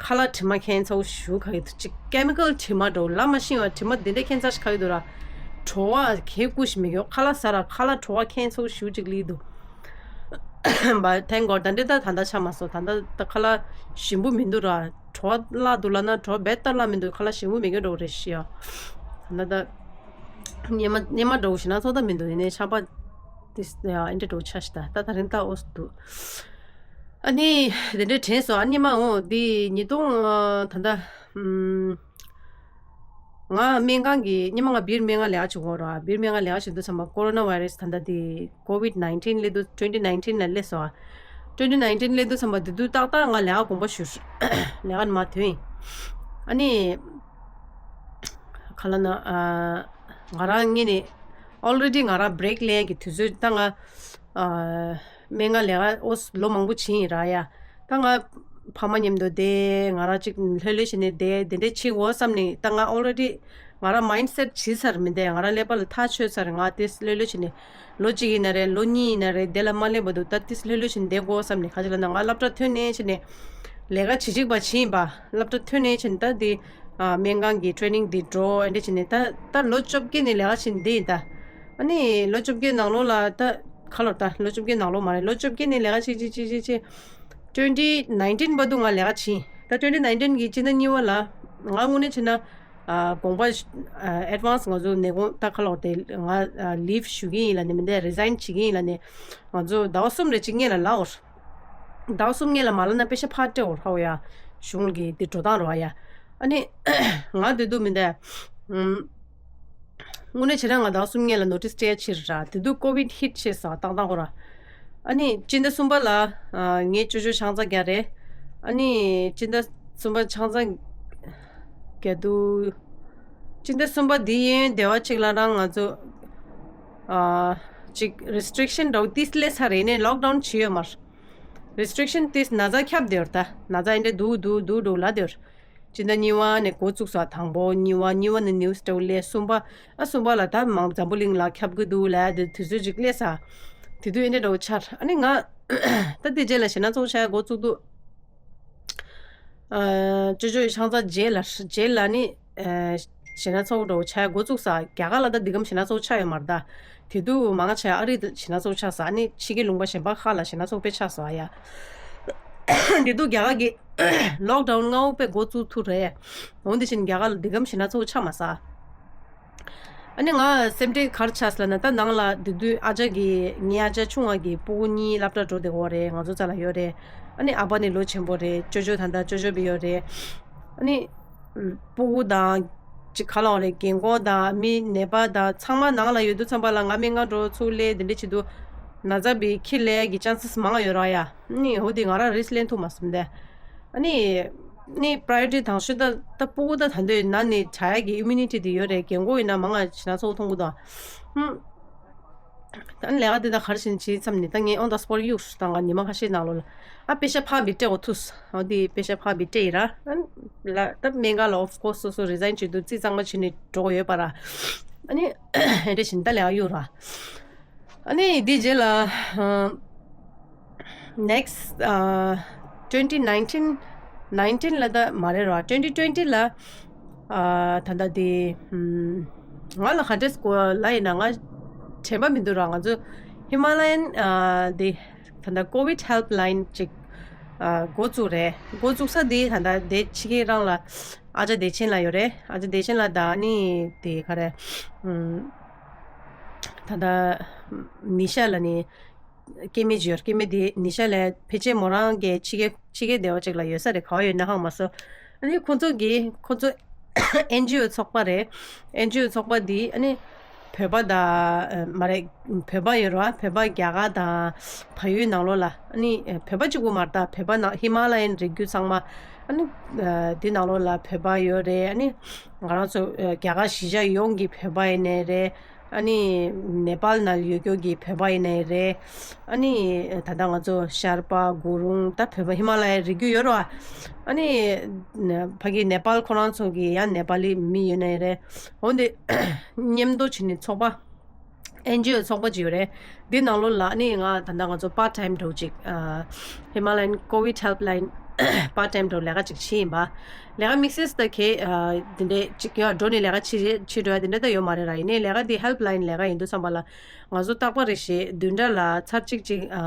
ཁ་ལག་དྲི་མ་ཁྱད་མཚར་ཞེ་པོ་ཁ་གི་འདུག་ཅིག་ཀེ་མི་ཀལ་དྲི་མ་འདྲ་བོ། ལབ་མ་ཤེས་པ་དྲི་མ་དེ་འདྲ་ཁྱད་མཚར་ཞིག་ཁ་གི་འདུག་ར། བྲོ་བ་གས་ཀུ་ཞིག་མི་དགོས། ཁ་ལག་ཟ་ར་ཁ་ལག་བྲོ་བ་ཁྱད་མཚར་ཞེ་པོ་ཅིག་སླེབས་འདུག But thank God ད་འདི་ད་ད་ལྟ་ཆགས་མ་སོང་། ད་ལྟ་ད་ཁ་ལག་ཞིམ་པོ་མི་འདུག་ར། བྲོ་བ་བརླག་འདུག་ལབ་ན་བྲོ་བ་རྦད་དེ་བརླག་མི་འདུག་ཁ་ལག་ཞིམ་པོ་མི་དགོས་འགྲོ་རེད་ཤི་ཡ། ད་ལྟ་ད་སྙེ་མ་སྙེ་མ་འདྲ་བོ་ཞིག་ན་ཚོགས་ད་མི་འདུག་ཡིན་ནའི་ཆམ་པ་དེ་ཨ་འདྲ་འདྲ་བོ་ཆགས་ཤི། ད་ད་ད་རིང་ད་ཨོ་སི་འདུག་ཨ་ནི་དེ་འདྲ་དྲན་སོང་། ཨ་ནི་མ་འོ་འདི་ཉིས་སྟོང་ད་ལྟ་ཨུམ། ང་སྨན་ཁང་གི་སྔོན་མ་ང་སྦིར་སྨན་ཁང་ལས་ཀ་བྱེད་ཀྱི་ཡོད་རེད། སྦིར་སྨན་ཁང་ལས་ཀ་བྱེད་དུས་ཙམ་པ་ཀོ་རོ་ན་བྷའི་རེ་སི་ད་ལྟ་དེ་ཀོ་བིད་ནའིན་ཊིན་སླེབས་དུས་ཊུ་ཝེན་ཊི་ནའིན་ཊིན་ལ་སླེབས་སོང་། ཊུ་ཝེན་ཊི་ནའིན་ཊིན་སླེབས་དུས་ཙམ་པ་དེ་དུས་ཏག་ཏག་ང་ལས་ཀ་དགོངས་པ་ཞུ། ལས་ཀ་ནས་མར་ཐོན་ཡིན། ཨ་ནི་ག་ལབ་ན་ཨ་ང་རང་ངེད་ནས་ཨོལ་རེ་ཌི་ང་རང་བྷི་རེག་ལེན་གྱི་དུས་ཚོད་ད་ང་ཨ། སྨན་ཁང་ལས་ཀ་ཨོ་ལོ་མང་པོ་ཕྱིན་ཡིན་ར་ཡ། ད་ང་ཕ་མ་མཉམ་དུ་བསྡད། ང་རང་གཅིག་ལྷོད་ལྷོད་བྱས་ནས་བསྡད། དེ་འདྲས་བྱེད་དགོས་བསམ་ནས་ད་ང་ཨོལ་རེ་ཌི་ང་རང་མའིན་སེཊ་བྱས་ཚར་མི་འདས། ང་རང་ཀླད་པ་ལ་ཐག་ཆོད་ཚར། ང་ཏིས་ལྷོད་ལྷོད་བྱས་ནས་ལོ་གཅིག་ཡིན་ན་རེད། ལོ་གཉིས་ཡིན་ན་རེད། དེ་ལ་མ་སླེབས་བར་དུ་ད་ཏིས་ལྷོད་ལྷོད་བྱས་ནས་བསྡད་དགོས་བསམ་ནས། ག་ཅི་ལབ་ན་ང་སློབ་གྲྭ་ཐོན་ནས་བྱས་ནས་ལས་ཀ་བྱེད་ཅིག་པ་བྱས་ཡིན་པ། སློབ་གྲྭ་ཐོན་ནས་བྱས་ནས་ད་དེ་ཨ་སྨན་ཁང་གི་ཊེ་རེ་ནིང་དེ་འགྲོ་ཨེ་འདྲས་བྱས་ནས་ད་ད་ལོ་བཅོ་བརྒྱད་ནས་ལས་ཀ་བྱས་ནས་བསྡད་ཡིན་ད། ཨ་ནི་ལོ་བཅོ་བརྒྱད་ནང་ལོགས་ལ་ད་ག་ལོར་ད་ལོ་བཅོ་བརྒྱད་ནང་ལོགས་མ་རེད། ལོ་བཅོ་བརྒྱད་ནས་ལས་ཀ་བྱེད་བྱེད་བྱེད་བྱེད་བྱེད། ཊུ་ཝེན་ཊི་ནའིན་ཊིན་བར་དུ་ང་ལས་ཀ་བྱས། ད་ཊུ་ཝེན་ཊི་ནའིན་ཊིན་གི་སྤྱི་ཟླ་གཉིས་པ་ལ་ང་དངོས་གནས་བྱས་ན་ཨ་དགོངས་པ་ཨ་ཨེ་ཌི་ཝན་སི་ང་ཚོ་ནས་དགོངས་ད་ག་ལོར་དེ་ང་ཨ་ལིབ་ཞུ་གི་ཡིན་ལབ་ནས་མི་འདས། རི་ཟའིན་བྱེད་ཀྱི་ཡིན་ལབ་ནས་ང་ཚོ་ཟླ་བ་གསུམ་རེ་གཅིག་སྔོན་ལ་ལབ་འོར། ཟླ་བ་གསུམ་སྔོན་ལ་མ་ལབ་ན་པེ་ཤ་ཕར་སྤྲད་འོར་ཧ་འོ་ཡ། གཞུང་གི་དེ་འགྲོ་སྟངས་རོ་ཡ། ཨ་ནི་ང་དེ་དུས་མི་འདས། ཨུམ། དངོས་གནས་བྱས་ན་ང་ཟླ་བ་གསུམ་སྔོན་ལ་ནོ་ཊིས་སྤྲད་ཕྱིར་ར། དེ་དུས་ཀོ་བིད་ཧིཊ་བྱས་སོང་ཏག་ཏག་ཁོ་ར། ཨ་ནི་སྤྱི་ཟླ་གསུམ་པ་ལ་ཨ་ངའི་ཅོ་ཅོ་ཆང་ས་རྒྱག་རེད། ཨ་ནི་སྤྱི་ཟླ་གསུམ་པ་ཆང་ས་རྒྱག་དུས་སྤྱི་ཟླ་གསུམ་པ་འདི་ཡིན་བདེ་བ་གཅིག་ལ་རང་ང་ཚོ་ཨ་ཅིག་རི་སི་ཊི་རིག་ཤན་འདྲ་བོ་ཏིས་སླེབས་ཚར་རེད། ནས་ལོག་ཌའུན་བྱས་ཡོད་མ་རེད། རི་སི་ཊི་རིག་ཤན་ཏིས་ན་ཚ་ཁྱབ་བསྡད་ཡོད་རེད་ད། ན་ཚ་ཨེ་འདྲས་འདུག་འདུག་འདུག་འདུག་ལབ་བསྡད་ཡོད་རེད། སྤྱི་ཟླ་གཉིས་པ་ནས་འགོ་བཙུགས་སོང་། དང་པོ་གཉིས་པ་གཉིས་པ་ནས་ནིའུ་སི་འདྲ་བོ་སླེབས། གསུམ་པ་ཨ་གསུམ་པ་ལ་ད་མང་འཛམ་བུ་གླིང་ལ་ཁྱབ་གི་འདུག་ལབ་དེ་དུས་ཚོད་ཅིག་སླེབས་ས། དེ་དུས་ཨེ་འདྲས་འདྲ་བོ་ཆགས། ཨ་ནི་ང་ད་དེ་རྗེས་ལ་ཞེད་སྣང་ཚ་པོ་ཆགས་འགོ་བཙུགས་འདུག་ཨ་ཅོ་ཅོ་ཡི་ཆང་ས་རྗེས་ལ་རྗེས་ལ་ནི་ཨ་ཞེད་སྣང་ཚ་པོ་འདྲ་བོ་ཆགས་འགོ་བཙུགས་ས། རྒྱ་གར་ལ་ད་འདི་གམ་ཞེད་སྣང་ཚ་པོ་ཆགས་ཡོད་མ་རེད་ད། དེ་དུས་མང་ཆེ་ཨ་རི་ཞེད་སྣང་ཚ་པོ་ཆགས་ས། ཨ་ནི་ཕྱི་རྒྱལ་ལུང་པ་གཞན་པ་ཁག་ལ་ཞེད་སྣང་ཚ་པོ་དཔེ་ཆགས་སོང་ཨ་ཡ། འདི་དུས་རྒྱ་གར་གྱི་ལོག་ཌའུན་སྔ་པོ་དཔེ་འགོ་བཙུགས་ཐུབ་རེད། འོན་ཏེ་བཞིན་རྒྱ་གར་ལ་འདི་གམ་ཞེད་སྣང་ཚ་པོ་ཆགས་མ་ས། ཨ་ནི་ང་སེམས་ཁྲལ་ག་རེ་ཆགས་ལབ་ན། ད་ནང་ལ་དེ་དུས་ཨ་ཅག་གི་ངའི་ཨ་ཅག་ཆུང་བ་གི་སྤུ་གུ་གཉིས་སློབ་གྲྭ་འགྲོ་བསྡད་ཡོད་རེད། ང་ཚོ་རྩ་ལ་ཡོད་རེད། ཨ་ནི་ཨ་ཕ་ནི་ལོ་ཆེན་པོ་རེད། ཅོ་ཅོ་ད་ལྟ་ཅོ་ཅོ་བི་ཡོད་རེད། ཨ་ནི་སྤུ་གུ་དང་ཅིག་ག་ལ་བ་རེད། རྒན་གོག་དང་མི་ནད་པ་དང་ཚང་མ་ནང་ལ་ཡོད་དུས་ཙམ་པ་ལ་ང་སྨན་ཁང་འགྲོ་ཚུར་སླེབས་དེ་འདྲ་བྱེད་དུས་ན་ཚ་བའི་ཁྱི་ལས་ཀྱི་ཅན་སེས་མང་ཡོད་ར་ཡ། ནི་འོ་དེ་ང་རང་རིས་ལེན་ཐུབ་མ་སོང་སྟེ། ཨ་ནི་ནི་པ་རའི་ཡོ་རི་ཊི་དང་ཤོས་ད་ད་སྤུ་གུ་ད་ད་འདོད་ན་ནི་བྱ་ཡག་གི་ཨིམ་མུ་ནི་ཊི་དེ་ཡོད་རེད། རྒན་གོག་ཡིན་ན་མང་ང་ཞེད་སྣང་ཚ་པོ་མཐོང་གི་འདུག་ཧུམ། ད་ནི་ལས་ཀ་དེ་ད་ག་རེ་བྱེད་བྱེད་མཚམས་ནི་ད་ངས་ཨོན་ད་སི་པོ་ཊི་གཡུག་ད་ང་ཉི་མ་ཁ་ཤས་ནང་ལོགས་ལ་ཨ་པེ་ཤ་ཕར་བི་སྤྲད་འོ་ཐུག་ཨོ་དེ་པེ་ཤ་ཕར་བི་སྤྲད་ཡིན་ར། ཨ་ལ་ད་སྨན་ཁང་ལ་ཨོཕ་ཀོ་སི་སོ་སོ་རི་ཟའིན་བྱེད་དུས་རྩིས་གཙང་མ་བྱེད་ནས་འགྲོ་གི་ཡོད་པ་ར། ཨ་ནི་ཨེ་འདྲ་བཞིན་ད་ལས་ཀ་གཡུག་ར། ཨ་ནི་དེ་རྗེས་ལ་ཨ་ next uh, twenty nineteen nineteen ལ་ད་མ་རེད་ར། twenty twenty ལ་ཨ་ད་ལྟ་དེ་ཨམ་ང་ལ་ག་འདྲས་སྐོར་ལ་ཡིན་ན་ང་དྲན་པ་མི་འདུག་ར། ང་ཚོ་ཧི་མ་ལ་ཡན་ཨ་དེ་ད་ལྟ་ཀོ་ཝིད་ཧེལ་པ་ལ་ཡིན་ཅིག་ཨ་འགོ་བཙུགས་རེད། འགོ་བཙུགས་ས་དེ་ད་ལྟ་དེ་ཕྱི་རྒྱལ་རང་ལ་ཨ་ཅག་བདེ་ཆེན་ལགས་ཡོད་རེད། ཨ་ཅག་བདེ་ཆེན་ལགས་དང་ནི་དེ་ག་རེ་ཨམ་ད་ལྟ་ནི་ཤ་ལ་ནི་སྐྱེ་དམན་ཅིག་ཡོད། སྐྱེ་དམན་དེ་ནི་ཤ་ལ་ཕལ་ཆེར་མོ་རང་གི་ཕྱི་རྒྱལ་ཕྱི་རྒྱལ་སྡེ་བ་ཅིག་ལ་ཡོད་ས་རེད། ག་བ་ཡོད་ན་ཧ་གོ་མ་སོང་། ཨ་ནི་ཁོང་ཚོ་གི་ཁོང་ཚོ་ཨེན་ཇི་ཨོ་ཚོགས་པ་རེད། ཨེན་ཇི་ཨོ་ཚོགས་པ་འདི་ཨ་ནི་བོད་པ་དང་མ་རེད། བོད་པ་ཡོད་རེད་བ། བོད་པ་རྒྱ་གར་དང་བལ་ཡུལ་ནང་ལོགས་ལ་ཨ་ནི་བོད་པ་གཅིག་པུ་མ་རེད་ད། བོད་པ་ནང་ཧི་མ་ལ་ཡན་རི་རྒྱུད་ཚང་མ་ཨ་ནི་འདི་ནང་ལོགས་ལ་བོད་པ་ཡོད་རེད། ཨ་ནི་ང་རང་ཚོ་རྒྱ་གར་གཞིས་ཆགས་ཡོངས་ཀྱི་བོད་པ་ཡིན་ནའི་རེད། ཨ་ནི་ནེ་པཱལ་ནང་ཡོད་རྒྱུ་གི་བོད་པ་ཡིན་ནའི་རེད། ཨ་ནི་ད་ལྟ་ང་ཚོ་ཤར་པ་གུ་རུང་ད་བོད་པ་ཧི་མ་ལ་ཡའི་རི་རྒྱུད་ཡོད་རེད་བ། ཨ་ནི་ཕ་གི་ནེ་པཱལ་ཁོ་རང་ཚོ་གི་ཡང་ནེ་པཱ་ལི་མི་ཡོད་ནའི་རེད། འོན་ཏེ་མཉམ་དུ་བྱས་ནས་ཚོགས་པ་ཨེན་ཇི་ཨོ་ཚོགས་པ་ཅིག་ཡོད་རེད། འདི་ནང་ལོགས་ལ་ཨ་ནི་ང་ད་ལྟ་ང་ཚོ་པར་ཊའིམ་འདྲ་བོ་ཅིག་ཨ་ཧི་མ་ལ་ཡན་ཀོ་ཝིད་ཧེལ་པ་ལ་ཡན་པར་ཊའིམ་འདྲ་བོ་ལས་ཀ་ཅིག་བྱེད་ཡིན་པ། ལས་ཀ་དམིགས་བསལ་ད་གས་ཨ་དེ་འདྲས་ཅིག་ཡ་འགྲོ་ནས་ལས་ཀ་བྱེད་བྱེད་འགྲོ་ཡ་དེ་འདྲས་ད་ཡོད་མ་རེད་ར། ཡིན་ནའི་ལས་ཀ་འདི་ཧེལ་པ་ལ་ཡན་ལས་ཀ་ཡིན་དུས་ཙམ་པ་ལ་ང་ཚོ་རྟག་པར་རེ་བཞིན་བདུན་ཕྲག་ལ་ཚར་གཅིག་ཅིག་ཨ་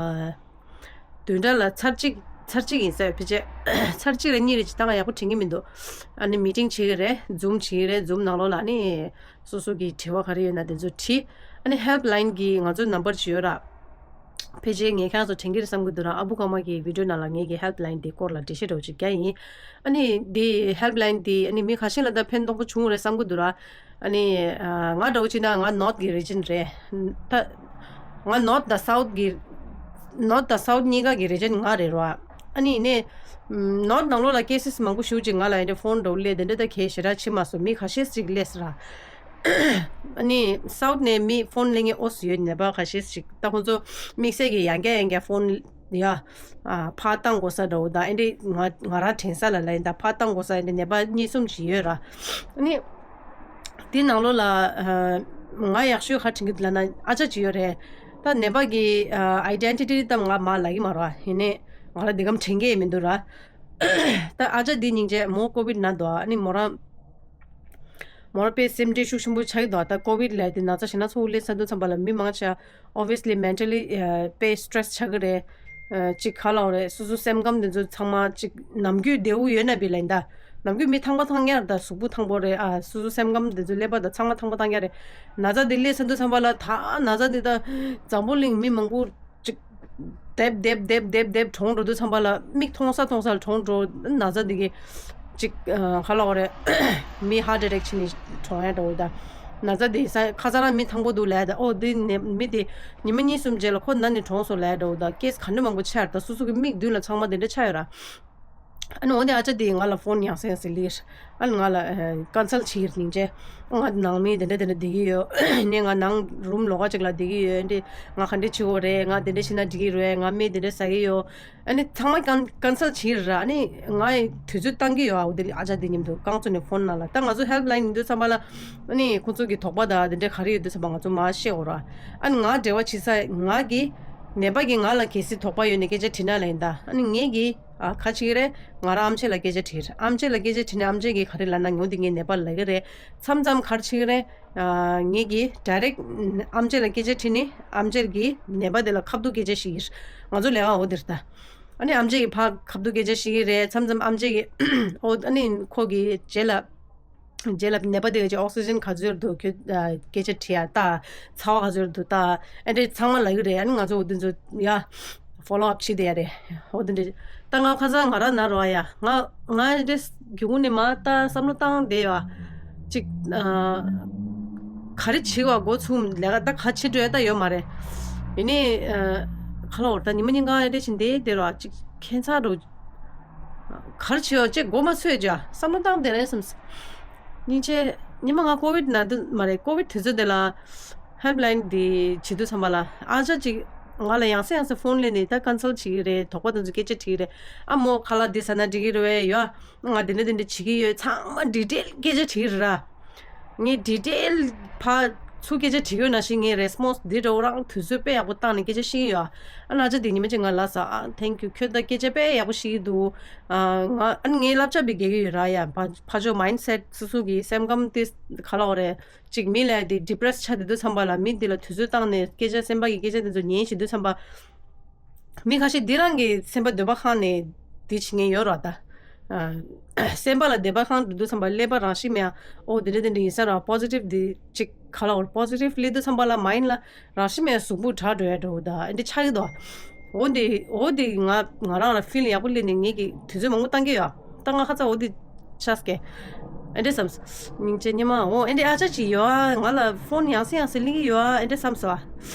བདུན་ཕྲག་ལ་ཚར་གཅིག་ཚར་གཅིག་ཡིན་ས་ཡོད། ཕལ་ཆེར་ཚར་གཅིག་རེ་གཉིས་རེ་ཅིག་ད་ང་ཡག་པོ་དྲན་གྱི་མི་འདུག་ཨ་ནི་མི་ཊིང་བྱེད་ཀྱི་རེད། ཛུམ་བྱེད་ཀྱི་རེད། ཛུམ་ནང་ལོགས་ལ་ཨ་ནི་སོ་སོ་གི་དྲི་བ་ག་རེ་ཡོད་ན་དེ་ཚོ་དྲིས། ཨ་ནི་ཧེལ་པ་ལ་ཡན་གི་ང་ཚོའི་ནམ་བར་ཅིག་ཡོད་ར། ཕལ་ཆེར་ངས་ཁྱེད་རང་ཚོ་དྲན་གྱི་རེད་བསམ་གྱི་འདུག་ར། ཨ་བུ་ཀརྨ་གི་བི་ཌི་ཡོ་ནང་ལ་ངས་ཀྱི་ཧེལ་པ་ལ་ཡན་དེ་སྐོར་ལ་འགྲེལ་བཤད་འདྲ་བོ་ཅིག་བརྒྱབ་ཡིན། ཨ་ནི་དེ་ཧེལ་པ་ལ་ཡན་དེ་ཨ་ནི་མི་ཁ་ཤས་ལ་ད་ཕན་ཐོགས་པོ་བྱུང་རེད་བསམ་གྱི་འདུག་ར། ཨ་ནི་ཨ་ང་འདྲ་བོ་བྱས་ན་ང་ནོར་ཐི་གི་རི་ཇན་རེད། ད་ང་ནོར་ཐི་དང་སའུ་ཐི་གི་ནོར་ཐི་དང་སའུ་ཐི་གཉིས་ཀ་གི་རི་ཇན་ང་རེད་ར། ཨ་ནི་ནས་ནོར་ཐི་ནང་ལོགས་ལ་ཀེ་སི་མང་པོ་ཞེ་ཅིག་ང་ལ་ཡིན་དེ་ཕོན་འདྲ་བོ་སླེབས། དེ་འདྲ་ད་གས་ཞེ་དྲག་བྱེད་མ་སོང་། མི་ཁ་ཤས་ཅིག་སླེབས་ར། ཨ་ནི་སའུ་ཐི་ནས་མི་ཕོན་ལེན་མཁན་ཨོ་སི་ཡོད། ནེ་པ་ལ་ཁ་ཤས་ཤིག་ད་ཁོང་ཚོ་དམིགས་བསལ་གྱི་ཡང་བསྐྱར་ཡང་བསྐྱར་ཕོན་ཡ་ཨ་ཕར་བཏང་དགོས་ས་འདྲ་བོ་དང་། ཨེ་འདྲི་ང་ང་རང་དྲན་ས་ལ་ལ་ཡིན་ད་ཕར་བཏང་དགོས་ས་ཨེ་འདྲི་ནེ་པ་གཉིས་གསུམ་ཅིག་ཡོད་ར། ཨ་ནི་དེ་ནང་ལོགས་ལ་ཨ་ང་ཡག་ཤོས་ག་དྲན་གྱི་འདུག་ལབ་ན་ཨ་ཅག་ཅིག་ཡོད་རེད། ད་ནེ་པ་གི་ཨ་ཨའི་ཌེན་ཊི་ཊི་ད་ང་མར་ལབ་ཀྱི་མ་རེད་བ། ཡིན་ནའི་ང་རང་འདི་གམ་དྲན་གྱི་མི་འདུག་ར། ད་ཨ་ཅག་འདི་སྙིང་རྗེ། མོ་ཀོ་ཝིད་ན་འདུག་ཨ་ནི་མོ་རང་མོ་རང་དཔེ་སེམས་ཁྲལ་ཤུགས་ཆེན་པོ་ཆགས་ཀྱི་འདུག་ད་ཀོ་ཝིད་ལབ་དེ་ན་ཚ་ཞེ་ན་ཚ་བོ་སླེབས་ཚར་དུས་ཙམ་པ་ལ་མི་མང་ཆེ་ཨོ་བི་ཡ་སི་ལི་མེན་ཊལ་ལི་དཔེ་སི་ཊེ་རེ་སི་ཆགས་ཀྱི་རེད། ཅིག་ག་ལབ་དགོས་རེད། སོ་སོ་སེམས་ཁམས་དེ་ཚོ་ཚང་མ་ཅིག་ནམ་རྒྱུན་བདེ་པོ་ཡོད་ན་བི་ལ་ཡིན་ད། ནམ་རྒྱུན་མི་ཐང་པ་ཐང་ཡག་རེད་ད། གཟུགས་པོ་ཐང་པོ་རེད། ཨ་སོ་སོ་སེམས་ཁམས་དེ་ཚོ་ཀླད་པ་དང་ཚང་མ་ཐང་པོ་ཐང་ཡག་རེད། ན་ཚ་དེ་སླེབས་ཚར་དུས་ཙམ་པ་ལ་ད་ན་ཚ་དེ་ད་འཛམ་བུ་གླིང་མི་མང་པོ་ཅིག་དེབ་དེབ་དེབ་དེབ་དེབ་གྲོངས་འགྲོ་དུས་ཙམ་པ་ལ་མིག་མཐོང་ས་མཐོང་ས་ལ་གྲོངས་འགྲོ། ན་ཚ་འདི་གི་ཅིག་ཨ་ག་ལབ་དགོས་རེད། མི་ཧར་ཊི་ཨེ་ཊེག་བྱས་ནས་གྲོངས་ཡག་འདྲ་བོ་ད། ན་ཚ་འདི་ས་ཁ་སང་རང་མི་ཐང་པོ་འདུག་ལབ་ཡག་ད། ཨོ་འདི་ནས་མི་དེ་ཉི་མ་གཉིས་གསུམ་རྗེས་ལ་ཁོ་ན་ནས་གྲོངས་སོང་ལབ་ཡག་འདྲ་བོ་ད། ཀེ་སི་ག་འདྲ་མང་པོ་ཆགས་ཡག་རེད་ད། སོ་སོ་གི་མིག་མདུན་ལ་ཚང་མ་དེ་འདྲ་ཆགས་ཡོད་ར། ཨ་ནི་འོ་དེ་ཨ་ཅག་དེ་ང་ལ་ཕོན་ཡང་སེ་ཡང་སེ་སླེབས། ཨ་ནི་ང་ལ་ཨ་ཀོན་སལ་བྱེད་ཀྱི་རེད། སྙིང་རྗེ། ང་ནང་མི་དེ་འདྲ་དེ་འདྲ་བསྡད་ཀྱི་ཡོད། ནས་ང་ནང་རུམ་ལོགས་ཀ་ཅིག་ལ་བསྡད་ཀྱི་ཡོད། འདི་ང་ག་འདྲ་བྱེད་དགོས་རེད། ང་དེ་འདྲ་བྱས་ན་འགྲིག་གི་རེད། ང་སྨན་དེ་འདྲ་ཟ་གི་ཡོད། ཨ་ནི་ཚང་མ་ཀོན་ཀོན་སལ་བྱེད་ཀྱི་རེད། ཨ་ནི་ང་དུས་ཚོད་བཏང་གི་ཡོད། ཨ་འོ་དེ་ཨ་ཅག་དེ་མཉམ་དུ་རྐང་བཙུགས་ནས་ཕོན་ནང་ལ། ད་ང་ཚོ་ཧེལ་པ་ལ་ཡན་ཡིན་དུས་ཙམ་པ་ལ་ཨ་ནི་ཁོང་ཚོ་གི་དོགས་པ་དང་དེ་འདྲ་ག་རེ་ཡོད་དུས་ཙམ་པ་ང་ཚོ་མར་བཤད་དགོས་རེད། ཨ་ནི་ང་འབྲེལ་བ་བྱེད་ས་ང་གི་ནད་པ་གིས་ང་ལ་གལ་སྲིད་དོགས་པ་ཡོད་ནས་སྐད་ཆ་དྲིས་ན་ལབ་ཡིན་ད། ཨ་ནི་ངས་གི་ཨ་ག་རེ་བྱེད་ཀྱི་རེད། ང་རང་ཨམ་ཆི་ལ་སྐད་ཆ་དྲིས། ཨམ་ཆི་ལ་སྐད་ཆ་དྲིས་ནས་ཨམ་ཆི་གིས་ག་རེ་ལབ་ན་ངོ་འདི་ངའི་ནད་པ་ལ་ལབ་ཀྱི་རེད། མཚམས་མཚམས་ག་རེ་བྱེད་ཀྱི་རེད། ཨ་ངས་ཀྱིས་ཌའི་རེག་ཊི་ཨམ་ཆི་ལ་སྐད་ཆ་དྲིས་ནས་ཨམ་ཆི་གིས་ནད་པ་དེ་ལ་ཁ་ཐུག་སྐད་ཆ་བཤད་ཀྱི་རེད། ང་ཚོ་ལས་ཀ་འོ་དེ་རེད་ད། ཨ་ནི་ཨམ་ཆི་གིས་ཕར་ཁ་ཐུག་སྐད་ཆ་བཤད་ཀྱི་རེད། མཚམས་མཚམས་ཨམ་ཆི་གིས་ཨོ་ཨ་ནི་ཁོ་གིས་རྗེས་ལ་རྗེས་ལ་ནད་པ་དེ་ག་ཅིག་ཨོག་སི་ཇན་ག་ཚོད་འདུག་ཁྱོད་ཨ་སྐད་ཆ་དྲིས་ཡ་ལྟ། ཚ་བ་ག་ཚོད་འདུག་ལྟ། ཨེ་འདྲས་ཚང་མ་ལབ་ཀྱི་རེད། ཨ་ནི་ང་ཚོ་འོ་དེ་ཚོ་ཡ་ཕོ་ལོ་ཨབ་བྱེད་བསྡད་ཡ་རེད། འོ་དེ་འདྲས་ད་ང་ཁ་སང་ང་རང་ན་རོ་ཨ་ཡ་ང་ང་ཨེ་འདྲས་སྒེའུ་ཁུང་ནས་མར་ལྟ་བསམ་བློ་བཏང་བསྡད་ཡ་ཅིག་ཨ་ག་རེ་བྱེད་པ་འགོ་ཚུགས་ལས་ཀ་ད་ག་བྱེད་འགྲོ་ཡ་ད་ཡོད་མ་རེད། ཡིན་ནའི་ཨ་ཁ་ལོ་ད་ཉི་མ་གཉིས་ཀ་ཨེ་འདྲས་བྱེད་བསྡད་བསྡད་རོ་ཅིག་ཁྱད་མཚར་རོ། ག་རེ་བྱེད་ཡོད་ཅེས་མགོ་མ་ཚོས་ཀྱང་བསམ་བློ་བཏང་བསྡད་རེད་བསམ། སྙིང་རྗེ། ཉི་མ་ང་ཀོ་ཝིད་ན་དུས་མ་རེད། ཀོ་ཝིད་དུས་ཚོད་དེ་ལ་ཧེལ་པ་ལ་ཡིན་འདི་བྱེད་དུས་ཙམ་པ་ལ་ཨ་ཅག་ཅིག་ང་ལ་ཡང་སེ་ཡང་སེ་ཕོན་སླེབས་ནས་ད་ཀོན་སལ་བྱེད་ཀྱི་རེད། དོགས་པ་དེ་ཚོ་སྐད་ཆ་དྲིས་ཀྱི་རེད། ཨ་མོ་ཁ་ལག་འདི་ཟ་ན་འགྲིག་གི་རེད་པས། ཡོ་ང་འདི་འདྲ་འདི་འདྲ་བྱེད་ཀྱི་ཡོད། ཚང་མ་ཌི་ཊེལ་སྐད་ཆ་དྲིས་ཀྱི་རེད་ར། ངས་ཌི་ཊེལ་ཕར་ ཚུར་སྐད་ཆ་དྲི་དགོས་ན་ཞིག་ངས་རེ་སི་པོན་སི་འདི་འདྲ་བོ་རང་དུས་ཚོད་དཔེ་ཡག་པོ་བཏང་ནས་སྐད་ཆ་བཤད་ཀྱི་ཡོད། ཨ་ན་ཅག་དེ་ཉི་མ་གཅིག་ང་ལ་ཟ། ཨ་ཐེང་ཀིའུ། ཁྱོད་ད་སྐད་ཆ་དཔེ་ཡག་པོ་བཤད་ཀྱི་འདུག་ཨ་ང་ཨ་ངའི་བསླབ་བྱ་དཔེ་རྒྱག་གི་ཡོད་ར་ཡ། ཕ་ཕ་ཕྱོགས་མའིན་སེ་ཊི་སོ་སོ་གི་སེམས་ཁམས་དེ་ག་ལབ་དགོས་རེད། གཅིག་མི་ལ་དེ་ཌི་པི་རེ་སི་ཆགས་དེ་དུས་ཙམ་པ་ལ་མི་དེ་ལ་དུས་ཚོད་བཏང་ནས་སྐད་ཆ་སེམས་པ་གི་སྐད་ཆ་དེ་ཚོ་ཉན་བྱེད་དུས་ཙམ་པ། མི་ཁ་ཤས་འདི་རང་གི་སེམས་པ་འདོད་པ་ཁེངས་ནས་འདི་བྱེད་མཁན་ཡོད་ར་ད། ཨ་སེམས་པ་ལ་འདོད་པ་ཁེངས་འགྲོ་དུས་ཙམ་པ་ཀླད་པ་རང་བཞིན་མེད། ཨོ་འདི་འདྲ་འདི་འདྲ་ཡིན་ས་ར། པོ་སི་ཊིབ་འདི་གཅིག་ག་ལབ་དགོས་རེད། པོ་སི་ཊིབ་སླེབས་དུས་ཙམ་པ་ལ་མའིན་ལ་རང་བཞིན་མེད་གཟུགས་པོ་དྲག་འགྲོ་ཡ་འདྲ་བོ་ད་འདི་འདྲ་ཆགས་ཀྱི་འདུག་ཨོ་འདི་ཨོ་འདི་ང་ང་རང་ལ་ཕིལ་ཡག་པོ་སླེབས་ནས་ངེད་ཀྱིས་དུས་ཚོད་མང་པོ་བཏང་གི་ཡོད། ད་ང་ཁ་ཚ་ཨོ་འདི་ཆགས་ཀྱི་ཨེ་འདྲ་བསམས། སྙིང་རྗེ་སྙེ་མ། འོ་ཨེ་འདྲ་ཨ་ཅག་ཅིག་ཡོད་ཨ། ང་ལ་ཕོན་ཡང་སེ་ཡང་སེ་སླེབས་ཀྱི་ཡོད་ཨ། ཨེ་འདྲ་བསམས་སོ་ཨ།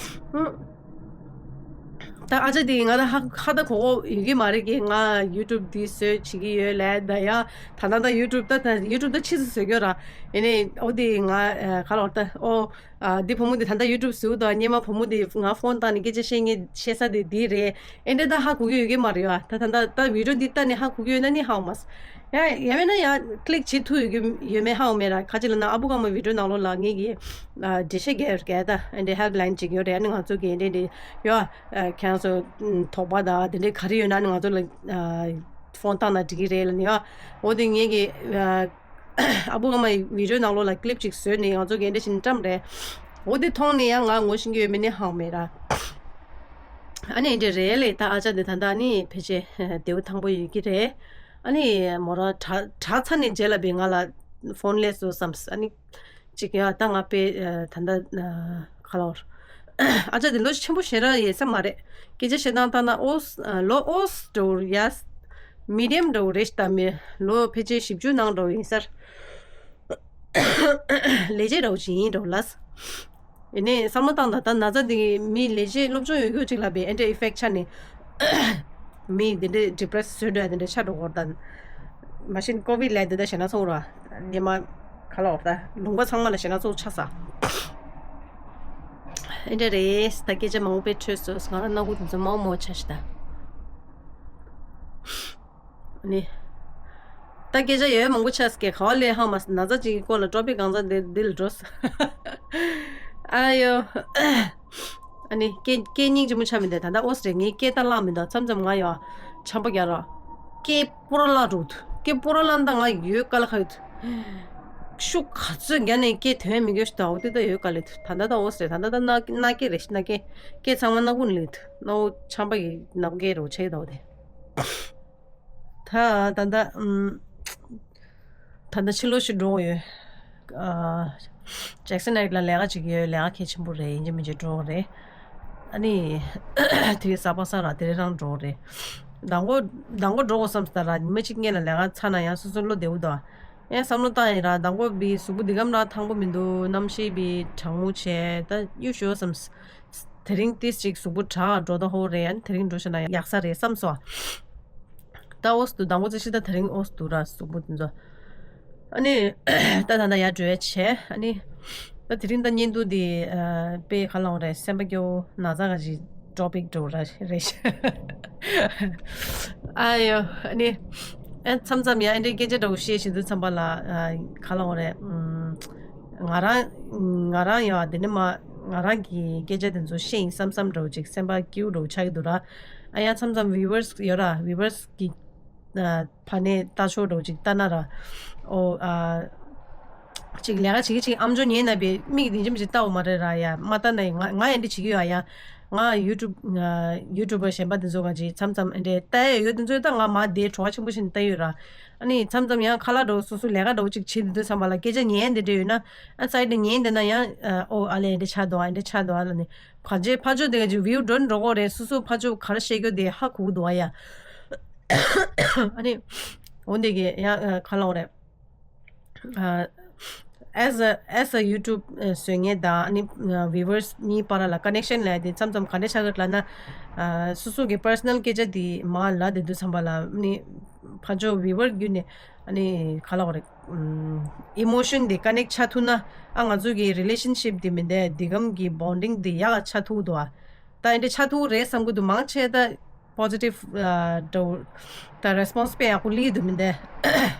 ཧུམ། ད་ཨ་ཅག་དེ་ང་ད་ཧ་ཧ་ད་གོ་གོ་ཡོད་ཀྱི་མ་རེད་ཀྱི། ང་ཡུ་ཊུབ་འདི་བཟོས་བྱེད་ཀྱི་ཡོད་ལབ་ད་ཡ། ད་ད་ད་ཡུ་ཊུབ་ད་ད་ཡུ་ཊུབ་ད་ཕྱིས་སུ་བཟོས་ཀྱི་ཡོད་ར། ཡིན་ནའི་ཨོ་དེ་ང་ཨ་ག་ལབ་དགོས་རེད་ད། ཨོ་ཨ་འདི་བུ་མོ་དེ་ད་ད་ཡུ་ཊུབ་བཟོས་འདུག་སྙེ་མ་བུ་མོ་དེ་ང་ཕོན་བཏང་ནས་སྐད་ཆ་བཤད་ངེས་བཤད་ས་དེ་འདི་རེད། ཨེ་འདྲ་ད་ཧ་གོ་གི་ཡོད་ཀྱི་མ་རེད་བ། ད་ད་ད་ད་བི་ཌི་ཡོ་འདི་ལྟ་ནས་ཧ་གོ་གི་ཡོད་ན་ནི་ཧ་གོ་མ་སོང་། ཡང་ཡང་མིན་ན་ཡང་ཀི་ལིག་བྱེད་ཐུབ་ཡོད་ཀྱི་ཡོད་མེད་ཧ་གོ་མེད་ར། ཁ་ཅིག་ལབ་ན་ཨ་བུ་ཀརྨ་བི་ཌི་ཡོ་ནང་ལོགས་ལ་ངེད་ཀྱིས་ཨ་འགྲེལ་བཤད་རྒྱག་ཡོད་རེད། ད་ཨེ་འདྲ་ཧེལ་པ་ལའིན་ཅིག་ཡོད་རེད། ཨ་ནི་ང་ཚོ་གིས་ཨེ་འདྲ་འདྲ་ཡོད། ཨ་ཁྱེད་རང་ཚོ་དོགས་པ་དང་དེ་འདྲ་ག་རེ་ཡོད་ན་ཨ་ནི་ང་ཚོ་ལ་ཨ་ཕོན་བཏང་ན་འགྲིག་གི་རེད་ལབ་ནས། ཨ་འོ་དེ་ངེད་ཀྱིས་ཨ་ཨ་བུ་ཀརྨ་ཡི་བི་ཌི་ཡོ་ནང་ལོགས་ལ་ཀི་ལིབ་ཅིག་བཟོས་ནས་ང་ཚོ་གིས་ཨེ་འདྲ་བྱས་ནས་བཀྲམ་རེད། འོ་དེ་མཐོང་ནས་ཡང་ང་ངོ་ཤེས་ཀྱི་ཡོད་མེད་ནི་ཧ་གོ་མེད་ར། ཨ་ནི་འདི་རེད་ལེ། ད་ཨ་ཅག་འདི་ད་ལྟ་ནི་ཕལ་ཆེར་བདེ་པོ་ཐང་པོ་ཡོད་ཀྱི་རེད། ཨ་ནི་མོ་རང་དྲག་དྲག་ཚར་ནས་རྗེས་ལ་བས་ང་ལ་ཕོན་སླེབས་སོང་བསམས། ཨ་ནི་གཅིག་ཡ་ད་ང་དཔེ་ད་ལྟ་ག་ལབ་དགོས་རེད། ཨ་ཅག་འདི་ལོ་ཆེན་པོ་ཞེ་དྲག་ཡོད་ས་མ་རེད། སྐད་ཆ་བཤད་སྟངས་ལྟར་ན་ཨོ་ལོ་ཨོ་འདྲ་བོ་ཡ། མི་ཌི་ཡམ་འདྲ་བོ་རེད་ཤག་ད་མི་ལོ་ཕལ་ཆེར་བཞི་བཅུ་ནང་འདྲ་བོ་ཡིན་ས་རེད། ལས་བྱེད་འདྲ་བོ་ཞིག་ཡིན་འདྲ་བོ་ལ། ཡིན་ནའི་བསམ་བློ་བཏང་དང་ད་ན་ཚ་འདི་མི་ལས་བྱེད་སློབ་སྦྱོང་ཡོད་རྒྱུ་ཅིག་ལ་བས་ཨེ་འདྲ་ཨི་ཕེག་ཆགས་ནས་མི་འདི་འདྲའི་ཌི་པི་རེ་སི་བཟོས་འགྲོ་ཡ་འདི་འདྲ་ཆགས་འགྲོ་གི་ཡོད་རེད། ད་མ་གཞི་ཀོ་བིཌ་ལབ་ཡ་འདི་ད་ཞེད་སྣང་ཚ་པོ་རེད་བ། སྙེ་མ་ག་ལབ་དགོས་རེད་ད། ལུང་པ་ཚང་མ་ལ་ཞེད་སྣང་ཚ་པོ་ཆགས་ས། ཨེ་འདྲ་རེད། ད་སྐད་ཆ་མང་པོ་དཔེ་འཕྲོས་སོང་། ང་རང་སྣ་ཁུག་འདི་ཚོ་མང་མང་ཆགས་ཤག་ད། ནི། ད་སྐད་ཆ་ཡོད་མང་པོ་ཆགས་ཀྱི་ག་བ་ལས་ཧ་མ་སི་ན་ཚ་ཅིག་གི་སྐོར་ལ་ཊོ་པིག་གང་ཚ་འདི་འདི་ལ་འགྲོ་ས། ཨ་ཡོ། ཨ་ནི་སྐད་སྐད་སྙིང་རྗེ་མོ་ཆགས་མི་འདུག་ད་ལྟ་ཨོ་སི་རེད། ངས་སྐད་ད་བརླག་མི་འདུག་མཚམས་མཚམས་ང་ཡང་ཆམ་པ་རྒྱག་ར། སྐད་སྤོ་ར་བརླག་འགྲོ་འདུག་སྐད་སྤོ་ར་བརླག་ད་ང་ཡོད་དཀའ་ལས་ཁག་ཡོད་འདུག་ཤུགས་ག་ཚོད་རྒྱག་ནས་སྐད་དོན་མི་འགྱོ་ཞིག་ད་འོ་དེ་ད་ཡོད་དཀའ་ལས་འདུག་ད་ལྟ་ད་ཨོ་སི་རེད། ད་ལྟ་ད་སྣ་སྣ་སྐད་རེད། སྣ་སྐད་སྐད་ཚང་མ་སྣ་ཁུག་ནས་སླེབས་འདུག་སྣ་བོ་ཆམ་པ་གི་སྣ་སྐད་རོ་ཆེ་ད་འོ་དེ། ད་ད་ད་ཨམ། ད་ད་ཕྱི་ལོགས་ཤིག་འགྲོ་དགོས་ཡོད། ཨ། ཇེག་སན་ཨའི་ལ་ལས་ཀ་བྱེད་ཀྱི་ཡོད། ལས་ཀ་གལ་ཆེན་པོ་རེད། ཡིན་གཅིག་མིན་གཅིག་འགྲོ་དགོས་རེད། ཨ་ནི། དེ་རིང་གཟའ་པ་སངས་ར་དེ་རིང་རང་འགྲོ་དགོས་རེད། མདང་དགོང་མདང་དགོང་འགྲོ་དགོས་བསམ་སྟེ་ར་ཉི་མ་གཅིག་སྔོན་ལ་ལས་ཀ་ཚར་ན་ཡང་སོ་སོ་བློ་བདེ་པོ་འདུག་ཡང་བསམ་བློ་བཏང་ཡིན་ར། མདང་དགོང་བི་གཟུགས་པོ་འདི་གམ་ར་ཐང་པོ་མི་འདུག་གནམ་གཤིས་བི་གྲང་མོ་བྱས། ད་གཡུ་ཞོ་བསམ། དེ་རིང་ཏིས་ཅིག་གཟུགས་པོ་དྲག་འགྲོ་ད་ཧོ་རེད། ཨ་ནི་དེ་རིང་འགྲོ་ཤེས་ན་ཡག་ས་རེད་བསམ་སོང་། ད་ཨོ་སི་འདུག་མདང་དགོང་ཙི་ཤི་ད་དེ་རིང་ཨོ་སི་འདུག་ར་གཟུགས་པོ་འདི་ཚོ། ཨ་ནི། ད་ད་ད་ཡར་འགྲོ་ཡ་བྱས། ཨ་ནི། ད་དེ་རིང་ད་བརྙན་ཐུང་འདི་ཨ་དཔེ་ག་ལབ་དགོས་རེད། སེམས་པ་སྐྱོ་བོ་ན་ཚ་ག་ཞིག་ཊོ་པིག་འགྲོ་ར་རེད། ཨ་ཡོ། ཨ་ནི། ཨ་མཚམས་མཚམས་ཡང་ཨེ་འདྲའི་སྐད་ཆ་འདྲ་བོ་བཤད་བཞིན་དུས་ཙམ་པ་ལ་ཨ་ག་ལབ་དགོས་རེད། ཨམ། ང་རང་ང་རང་ཡང་དེ་ནི་མ་ང་རང་གི་སྐད་ཆ་དེ་ཚོ་བཤད་ཡིན་བསམ་བསམ་འདྲ་བོ་ཅིག་སེམས་པ་སྐྱིད་པོ་འདྲ་བོ་ཆགས་ཀྱི་འདུག་ར། ཨ་ཡང་མཚམས་མཚམས་བིའུ་ཝར་སི་ཡོད་ར། བིའུ་ཝར་སི་གི་ཨ་ཕ་ནས་ལྟ་ཕྱོགས་འདྲ་བོ་ཅིག་ལྟ་ན་ར། ཨོ་ཨ། ཅིག་ལས་ཀ་བྱེད་ཀྱི་ཅིག་ཨམ་ཅོག་ཉན་ན་བས་མིག་དེ་འཇམ་ཅིག་ལྟ་འོ་མ་རེད་ར་ཡ། མ་ལྟ་ན་ཡང་ང་ང་ཡང་འདི་བྱེད་ཀྱི་ཡོད་ཨ་ཡ། ང་ཡུ་ཊུབ་ཡུ་ཊུབ་པ་གཞན་པ་དེ་ཚོ་ག་ཅིག་མཚམས་མཚམས་ཨེ་འདྲས་ལྟ་ཡ་ཡོད་དེ་ཚོ་ད་ང་མ་དེ་བྲོ་བ་ཆེན་པོ་བྱས་ནས་ལྟ་ཡོད་ར། ཨ་ནི་མཚམས་མཚམས་ཡང་ཁ་ལག་འདྲ་བོ་སོ་སོ་ལས་ཀ་འདྲ་བོ་ཅིག་བྱེད་དུས་དུས་ཙམ་པ་ལ་སྐད་ཆ་ཉན་དེ་འདྲ་ཡོད་ན། ཨ་སའིཌ་ནས་ཉན་དེ་ན་ཡང་ཨོ་ཨ་ལས་འདྲ་ཆགས་འདུག་ཨ་འདྲ་ཆགས་འདུག་ཨ་ལ་ནི་གང་ཅི་ཕར་ཕྱོགས་དེ་ག་ཅིག་བིའུ་འགྲོ་འགྲོ་གོ་རེད། སོ་སོ་ཕར་ཕྱོགས་ག་རེ་བཤད་རྒྱུ་དེ་ཧ་གོ་གི་འདུག་ཨ་ཡ། ཨ་ནི་འོ་འདི་གི་ཡང་ཁ་ལག་རེད། ཨ་as a as a YouTube བཟོ་མཁན་དང་ཨ་ནི་viewers་གཉིས་བར་ལ་connection་ལབ་ཡ་དེ་མཚམས་མཚམས་ག་འདྲ་ཆགས་ཀྱི་ལབ་ན། ཨ་སོ་སོ་གི་personal་སྐད་ཆ་དེ་མར་ལབ་བསྡད་དུས་ཙམ་པ་ལ་ཨ་ནི་ཕར་ཕྱོགས་viewer་བརྒྱུད་ནས་ཨ་ནི་ག་ལབ་དགོས་རེད། ཨམ་emotion་དེ་connect་ཆགས་ཐུབ་ན་ཨ་ང་ཚོ་གི་relationship་དེ་མི་འདས་འདི་གམ་གི་bonding་དེ་ཡག་ཆགས་ཐུབ་འདུག་ཨ། ད་ཨེ་འདྲ་ཆགས་ཐུབ་རེད་བསམ་གི་འདུག་མང་ཆེ་ད་positive་ཨ་འདྲ་བོ་ད་response་དཔེ་ཡག་པོ་སླེབས་འདུག་མི་འདས།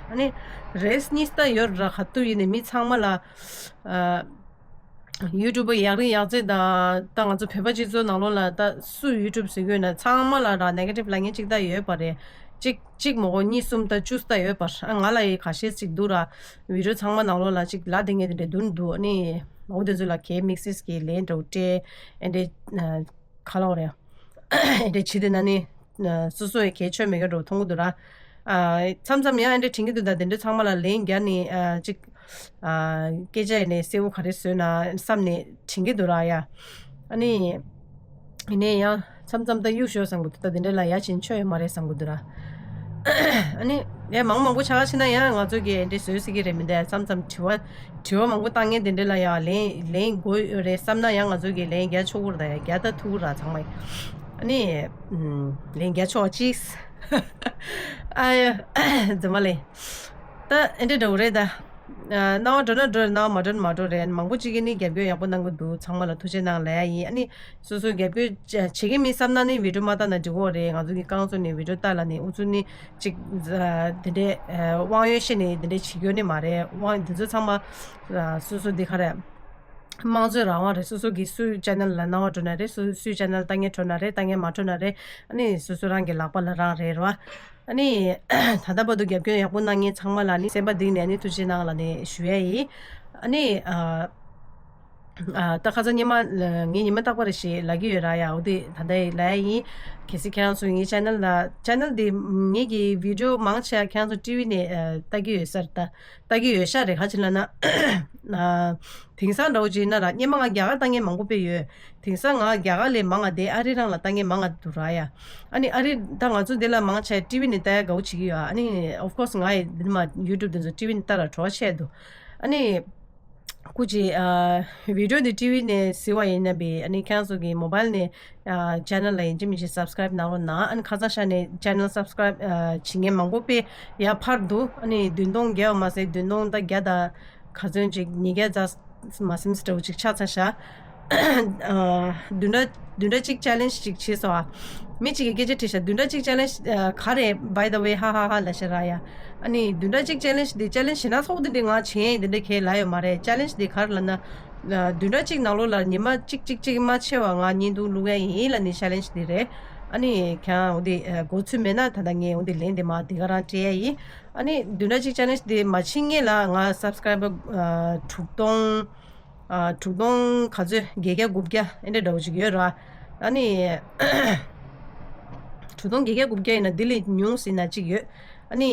ཨ་ནི་རེས་གཉིས་ད་ཡོད་ར། ག་དུས་ཡིན་ནའི་མི་ཚང་མ་ལ་ཨ་ ཡུ་ཊུབ་པ་ཡག་རིགས་ཡག་རྩེ་དང་ད་ང་ཚོ་བོད་པ་སྤྱི་ཚོགས་ནང་ལོགས་ལ་ད་སུ་ཡུ་ཊུབ་ཟེར་གྱི་ཡོད་ན་ཚང་མ་ལ་ར་ནེ་གེ་ཊིབ་ལབ་མཁན་གཅིག་ད་ཡོད་པ་རེད། གཅིག་གཅིག་མ་གཏོགས་གཉིས་གསུམ་ད་བཅུ་ད་ཡོད་པ་ར། ང་ལ་ཡི་ཁ་ཤས་ཅིག་འདུག་ར། བི་ཌི་ཡོ་ཚང་མ་ནང་ལོགས་ལ་ཅིག་ལབ་བསྡད་མཁན་དེ་འདྲ་འདུག་འདུག་ཨ་ནི་འོ་དེ་ཚོ་ལ་གའི་དམིགས་བསལ་གྱི་ལན་འདྲ་བོ་སྤྲད་ཨེ་འདྲ་ག་ལབ་དགོས་རེད། ཨེ་འདྲ་བྱེད་དེ་ན་ནི་སོ་སོ་ཡི་གའི་ཆོ་མེད་མཁན་འདྲ་བོ་མཐོང་གི་འདུག་ར། མཚམས་མཚམས་ཡང་ཨེ་འདྲ་དྲན་གྱི་འདུག་ད་དེ་འདྲ་ཚང་མ་ལ་ལན་རྒྱག་ནི་ཅིག་སྐད་ཆ་ཡིན་ནའི་གསལ་བོ་ག་རེ་བཟོས་ན་བསམ་ནས་དྲན་གྱི་འདུག་ར་ཡ། ཨ་ནི། ཡིན་ནའི་ཡང་མཚམས་མཚམས་ད་གཡུག་ཞོག་བསམ་གྱི་འདུག་ད་དེ་འདྲ་ལ་ཡ་ཕྱིན་ཆོ་ཡོད་མ་རེད་བསམ་གྱི་འདུག་ར། ཨ་ནི། ཡ་མང་མང་པོ་ཆ་ག་ཕྱིན་ན་ཡང་ང་ཚོ་གིས་འདྲི་བཟོས་སྲིད་ཀྱི་རེད་མི་འདུག་མཚམས་མཚམས་དྲི་བ་དྲི་བ་མང་པོ་བཏང་མཁན་དེ་འདྲ་ལ་ཡ་ལན་ལན་དགོས་ཡོད་རེད་བསམ་ན་ཡང་ང་ཚོ་གིས་ལན་རྒྱག་ཆོག་གི་རེད་ད་ཡ་རྒྱག་ད་ཐུབ་ཀྱི་ར་ཚང་མ་ཡིན། ཨ་ནི། ལན་རྒྱག་ཆོག་ཅིག་ཨ་ཡ། རྫུན་མ་ལས། ད་ཨེ་འདྲ་འདྲ་བོ་རེད་ད། སྣང་བ་འགྲོ་ན་འགྲོ་རེད། སྣང་བ་མ་འགྲོ་ན་མ་འགྲོ་རེད། མང་པོ་ཅིག་གིས་ནི་རྒྱབ་སྐྱོར་ཡག་པོ་གནང་གི་འདུག་ཚང་མ་ལ་ཐུགས་རྗེ་གནང་ལབ་ཡ་ཡིན། ཨ་ནི་སོ་སོ་རྒྱབ་སྐྱོར་བྱེད་ཀྱི་མིན་བསམ་ན་ནི་བི་ཌི་ཡོ་མ་ལྟ་ན་འགྲིག་གི་རེད། ང་ཚོ་གི་རྐང་བཙུགས་ནས་བི་ཌི་ཡོ་ལྟ་ལབ་ནས་ཨུ་ཚུགས་ནི་ཅིག་དེ་འདྲའི་དབང་ཡོད་བཤད་ནས་དེ་འདྲའི་བྱེད་རྒྱུ་ནི་མ་རེད། དབང་དེ་ཚོ་ཚང་མ་སོ་སོ་འདི་ག་རེད། དམངས་གཙོའི་རང་དབང་རེད། སོ་སོ་གི་སུའི་ཅེ་ནལ་ལ་སྣང་བ་འགྲོ་ན་རེད། སུ་སུའི་ཅེ་ནལ་ལྟ་མཁན་འགྲོ་ན་རེད། ལྟ་མཁན་མ་འགྲོ་ན་རེད། ཨ་ནི་སོ་སོ་རང་གི་ལག་པ་ལ་རག་རེད་ར། ཨ་ནི་ད་ལྟ་བར་དུ་རྒྱབ་སྐྱོར་ཡག་པོ་གནང་མཁན་ཚང་མ་ལ་ནི་སེམས་པ་གཏིང་ནས་ནི་ཐུགས་རྗེ་གནང་ལབ་ནས་ཞུ་ཡ་ཡིན། ཨ་ནི་ཨ་ཨ་ད་ཁ་སང་ཉི་མ་ངས་ཉི་མ་རྟག་པར་ཞིག་ལབ་ཀྱི་ཡོད་ར་ཡ། འོ་དེ་ད་ལྟ་ལབ་ཡ་ཡིན། གལ་སྲིད་ཁྱེད་རང་ཚོ་ངའི་ཅེ་ནལ་ལ་ཅེ་ནལ་དེ་ངེད་ཀྱི་བི་ཌི་ཡོ་མང་ཆེ་བ་ཁྱེད་རང་ཚོ་ཊི་ཝི་ནས་ལྟ་གི་ཡོད་ས་རེད་ད། ལྟ་གི་ཡོད་ཤག་རེད། ག་ཅི་ལབ་ན། དེང་སང་འདྲ་བོ་ཅིག་ཡིན་ན་ར་སྔོན་མ་ང་རྒྱ་གར་ལྟ་མཁན་མང་པོ་དཔེ་ཡོད། དེང་སང་ང་རྒྱ་གར་ལས་མང་ང་བསྡད་ཨ་རི་རང་ལ་ལྟ་མཁན་མང་ང་འདུག་ར་ཡ། ཨ་ནི་ཨ་རི་ད་ང་ཚོ་འདི་ལ་མང་ཆེ་ཊི་ཝི་ནས་ལྟ་ཡ་དགའ་བོ་བྱེད་ཀྱི་ཡོད། ཨ་ནི་of course ང་ཡི་འདི་མ་ཡུ་ཊུབ་འདི་ཚོ་ཊི་ཝི་ནས་ལྟ་ར་བྲོ་བ་ཆེ་འདུག་ཨ་ནི། སྐུ་མཁྱེན། ཨ་བི་ཌི་ཡོ་འདི་ཊི་ཝི་ནས་གཟིགས་པ་ཡིན་ན་བས་ཨ་ནི་ཁྱེད་རང་ཚོ་གི་མོ་བྷལ་ནས་ཨ་ཅེ་ནལ་ལ་ཡིན་གཅིག་མིན་གཅིག་སབ་སི་ཀ་རེབ་གནང་རོགས་གནང་། ཨ་ནི་ཁ་སང་ཤར་ནས་ཅེ་ནལ་སབ་སི་ཀ་རེབ་ཨ་བྱེད་མཁན་མང་པོ་དཔེ་ཡར་འཕར་འདུག་ཨ་ནི་བདུན་སྟོང་བརྒལ་བ་མ་ཟད་བདུན་སྟོང་ད་བརྒྱ་དང་ག་ཚོད་ཅིག་ཉིས་བརྒྱ་རྩ་མ་ཟིན་འདྲ་བོ་ཅིག་ཆགས་ཚར་ཤག་ཨ་བདུན་ཕྲག་བདུན་ཕྲག་གཅིག་ཅེ་ལེན་ཇི་ཅིག་བྱས་སོང་ཨ། མི་གཅིག་གིས་སྐད་ཆ་དྲིས་ཤག་བདུན་ཕྲག་གཅིག་ཅེ་ལེན་ཇི་ཨ་ག་རེ་by the way ཧ་ཧ་ཧ་ལབ་ཤག་ར་ཡ། ཨ་ནི་བདུན་ཕྲག་གཅིག་ཅེ་ལེན་ཇི་འདི་ཅེ་ལེན་ཇི་བྱེད་ན་ཚོགས་འདི་འདྲ་ང་བྱེད་འདི་འདྲ་གས་ལབ་ཡོད་མ་རེད། ཅེ་ལེན་ཇི་འདི་ག་རེ་ལབ་ན། བདུན་ཕྲག་གཅིག་ནང་ལོགས་ལ་ཉི་མ་གཅིག་གཅིག་གཅིག་མ་ཆེ་བ་ང་བརྙན་ཐུང་བླུག་ཡ་ཡིན་ལབ་ནི་ཅེ་ལེན་ཇི་འདི་རེད། ཨ་ནི་ཁྱེད་རང་འོ་འདི་མགོ་ཚོད་མེད་ན་ད་ལྟ་ངས་འོ་འདི་ལན་འདི་མ་འདི་ག་རང་སྤྲད་ཡ་ཡིན། ཨ་ནི་བདུན་ཕྲག་གཅིག་ཅེ་ལེན་ཇི་འདི་མ་ཕྱིན་སྔོན་ལ་ང་སབ་སི་ཀ་རེབ་པར་དྲུག་སྟོང་ཨ་དྲུག་སྟོང་ག་ཚོད་བརྒྱད་བརྒྱ་དགུ་བརྒྱ་ཨེ་འདྲ་འདྲ་བོ་ཅིག་ཡོད་ར། ཨ་ནི་དྲུག་སྟོང་བརྒྱད་བརྒྱ་དགུ་བརྒྱ་ཡིན་ན་འདི་ལས་ཉུང་ཟིན་ན་གཅིག་ཡོད། ཨ་ནི་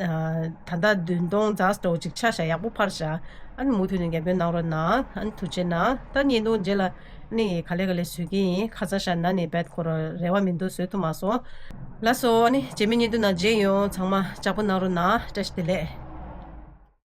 ཨ་ད་ལྟ་བདུན་སྟོང་རྩ་འདྲ་བོ་ཅིག་ཆགས་ཤག་ཡག་པོ་འཕར་ཤག་ཨ་ནི་མུ་མཐུད་ནས་རྒྱབ་སྐྱོར་གནང་རོགས་གནང་། ཨ་ནི་ཐུགས་རྗེ་གནང་། ད་བརྙན་ཐུང་རྗེས་ལ་ཨ་ནི་ག་ལེ་ག་ལེ་བཟོ་གི་ཡིན། ཁ་སང་ཤར་ན་ནས་བེད་ཁོ་ར་རེ་བ་མི་འདུག་བཟོ་ཐུབ་མ་སོང་། ལགས་སོ། ཨ་ནི་རྗེས་མའི་བརྙན་ཐུང་ནང་མཇལ་ཡོང་། ཚང་མ་ལྕགས་པོ་གནང་རོགས་གནང་། བཀྲ་ཤིས་བདེ་ལེགས།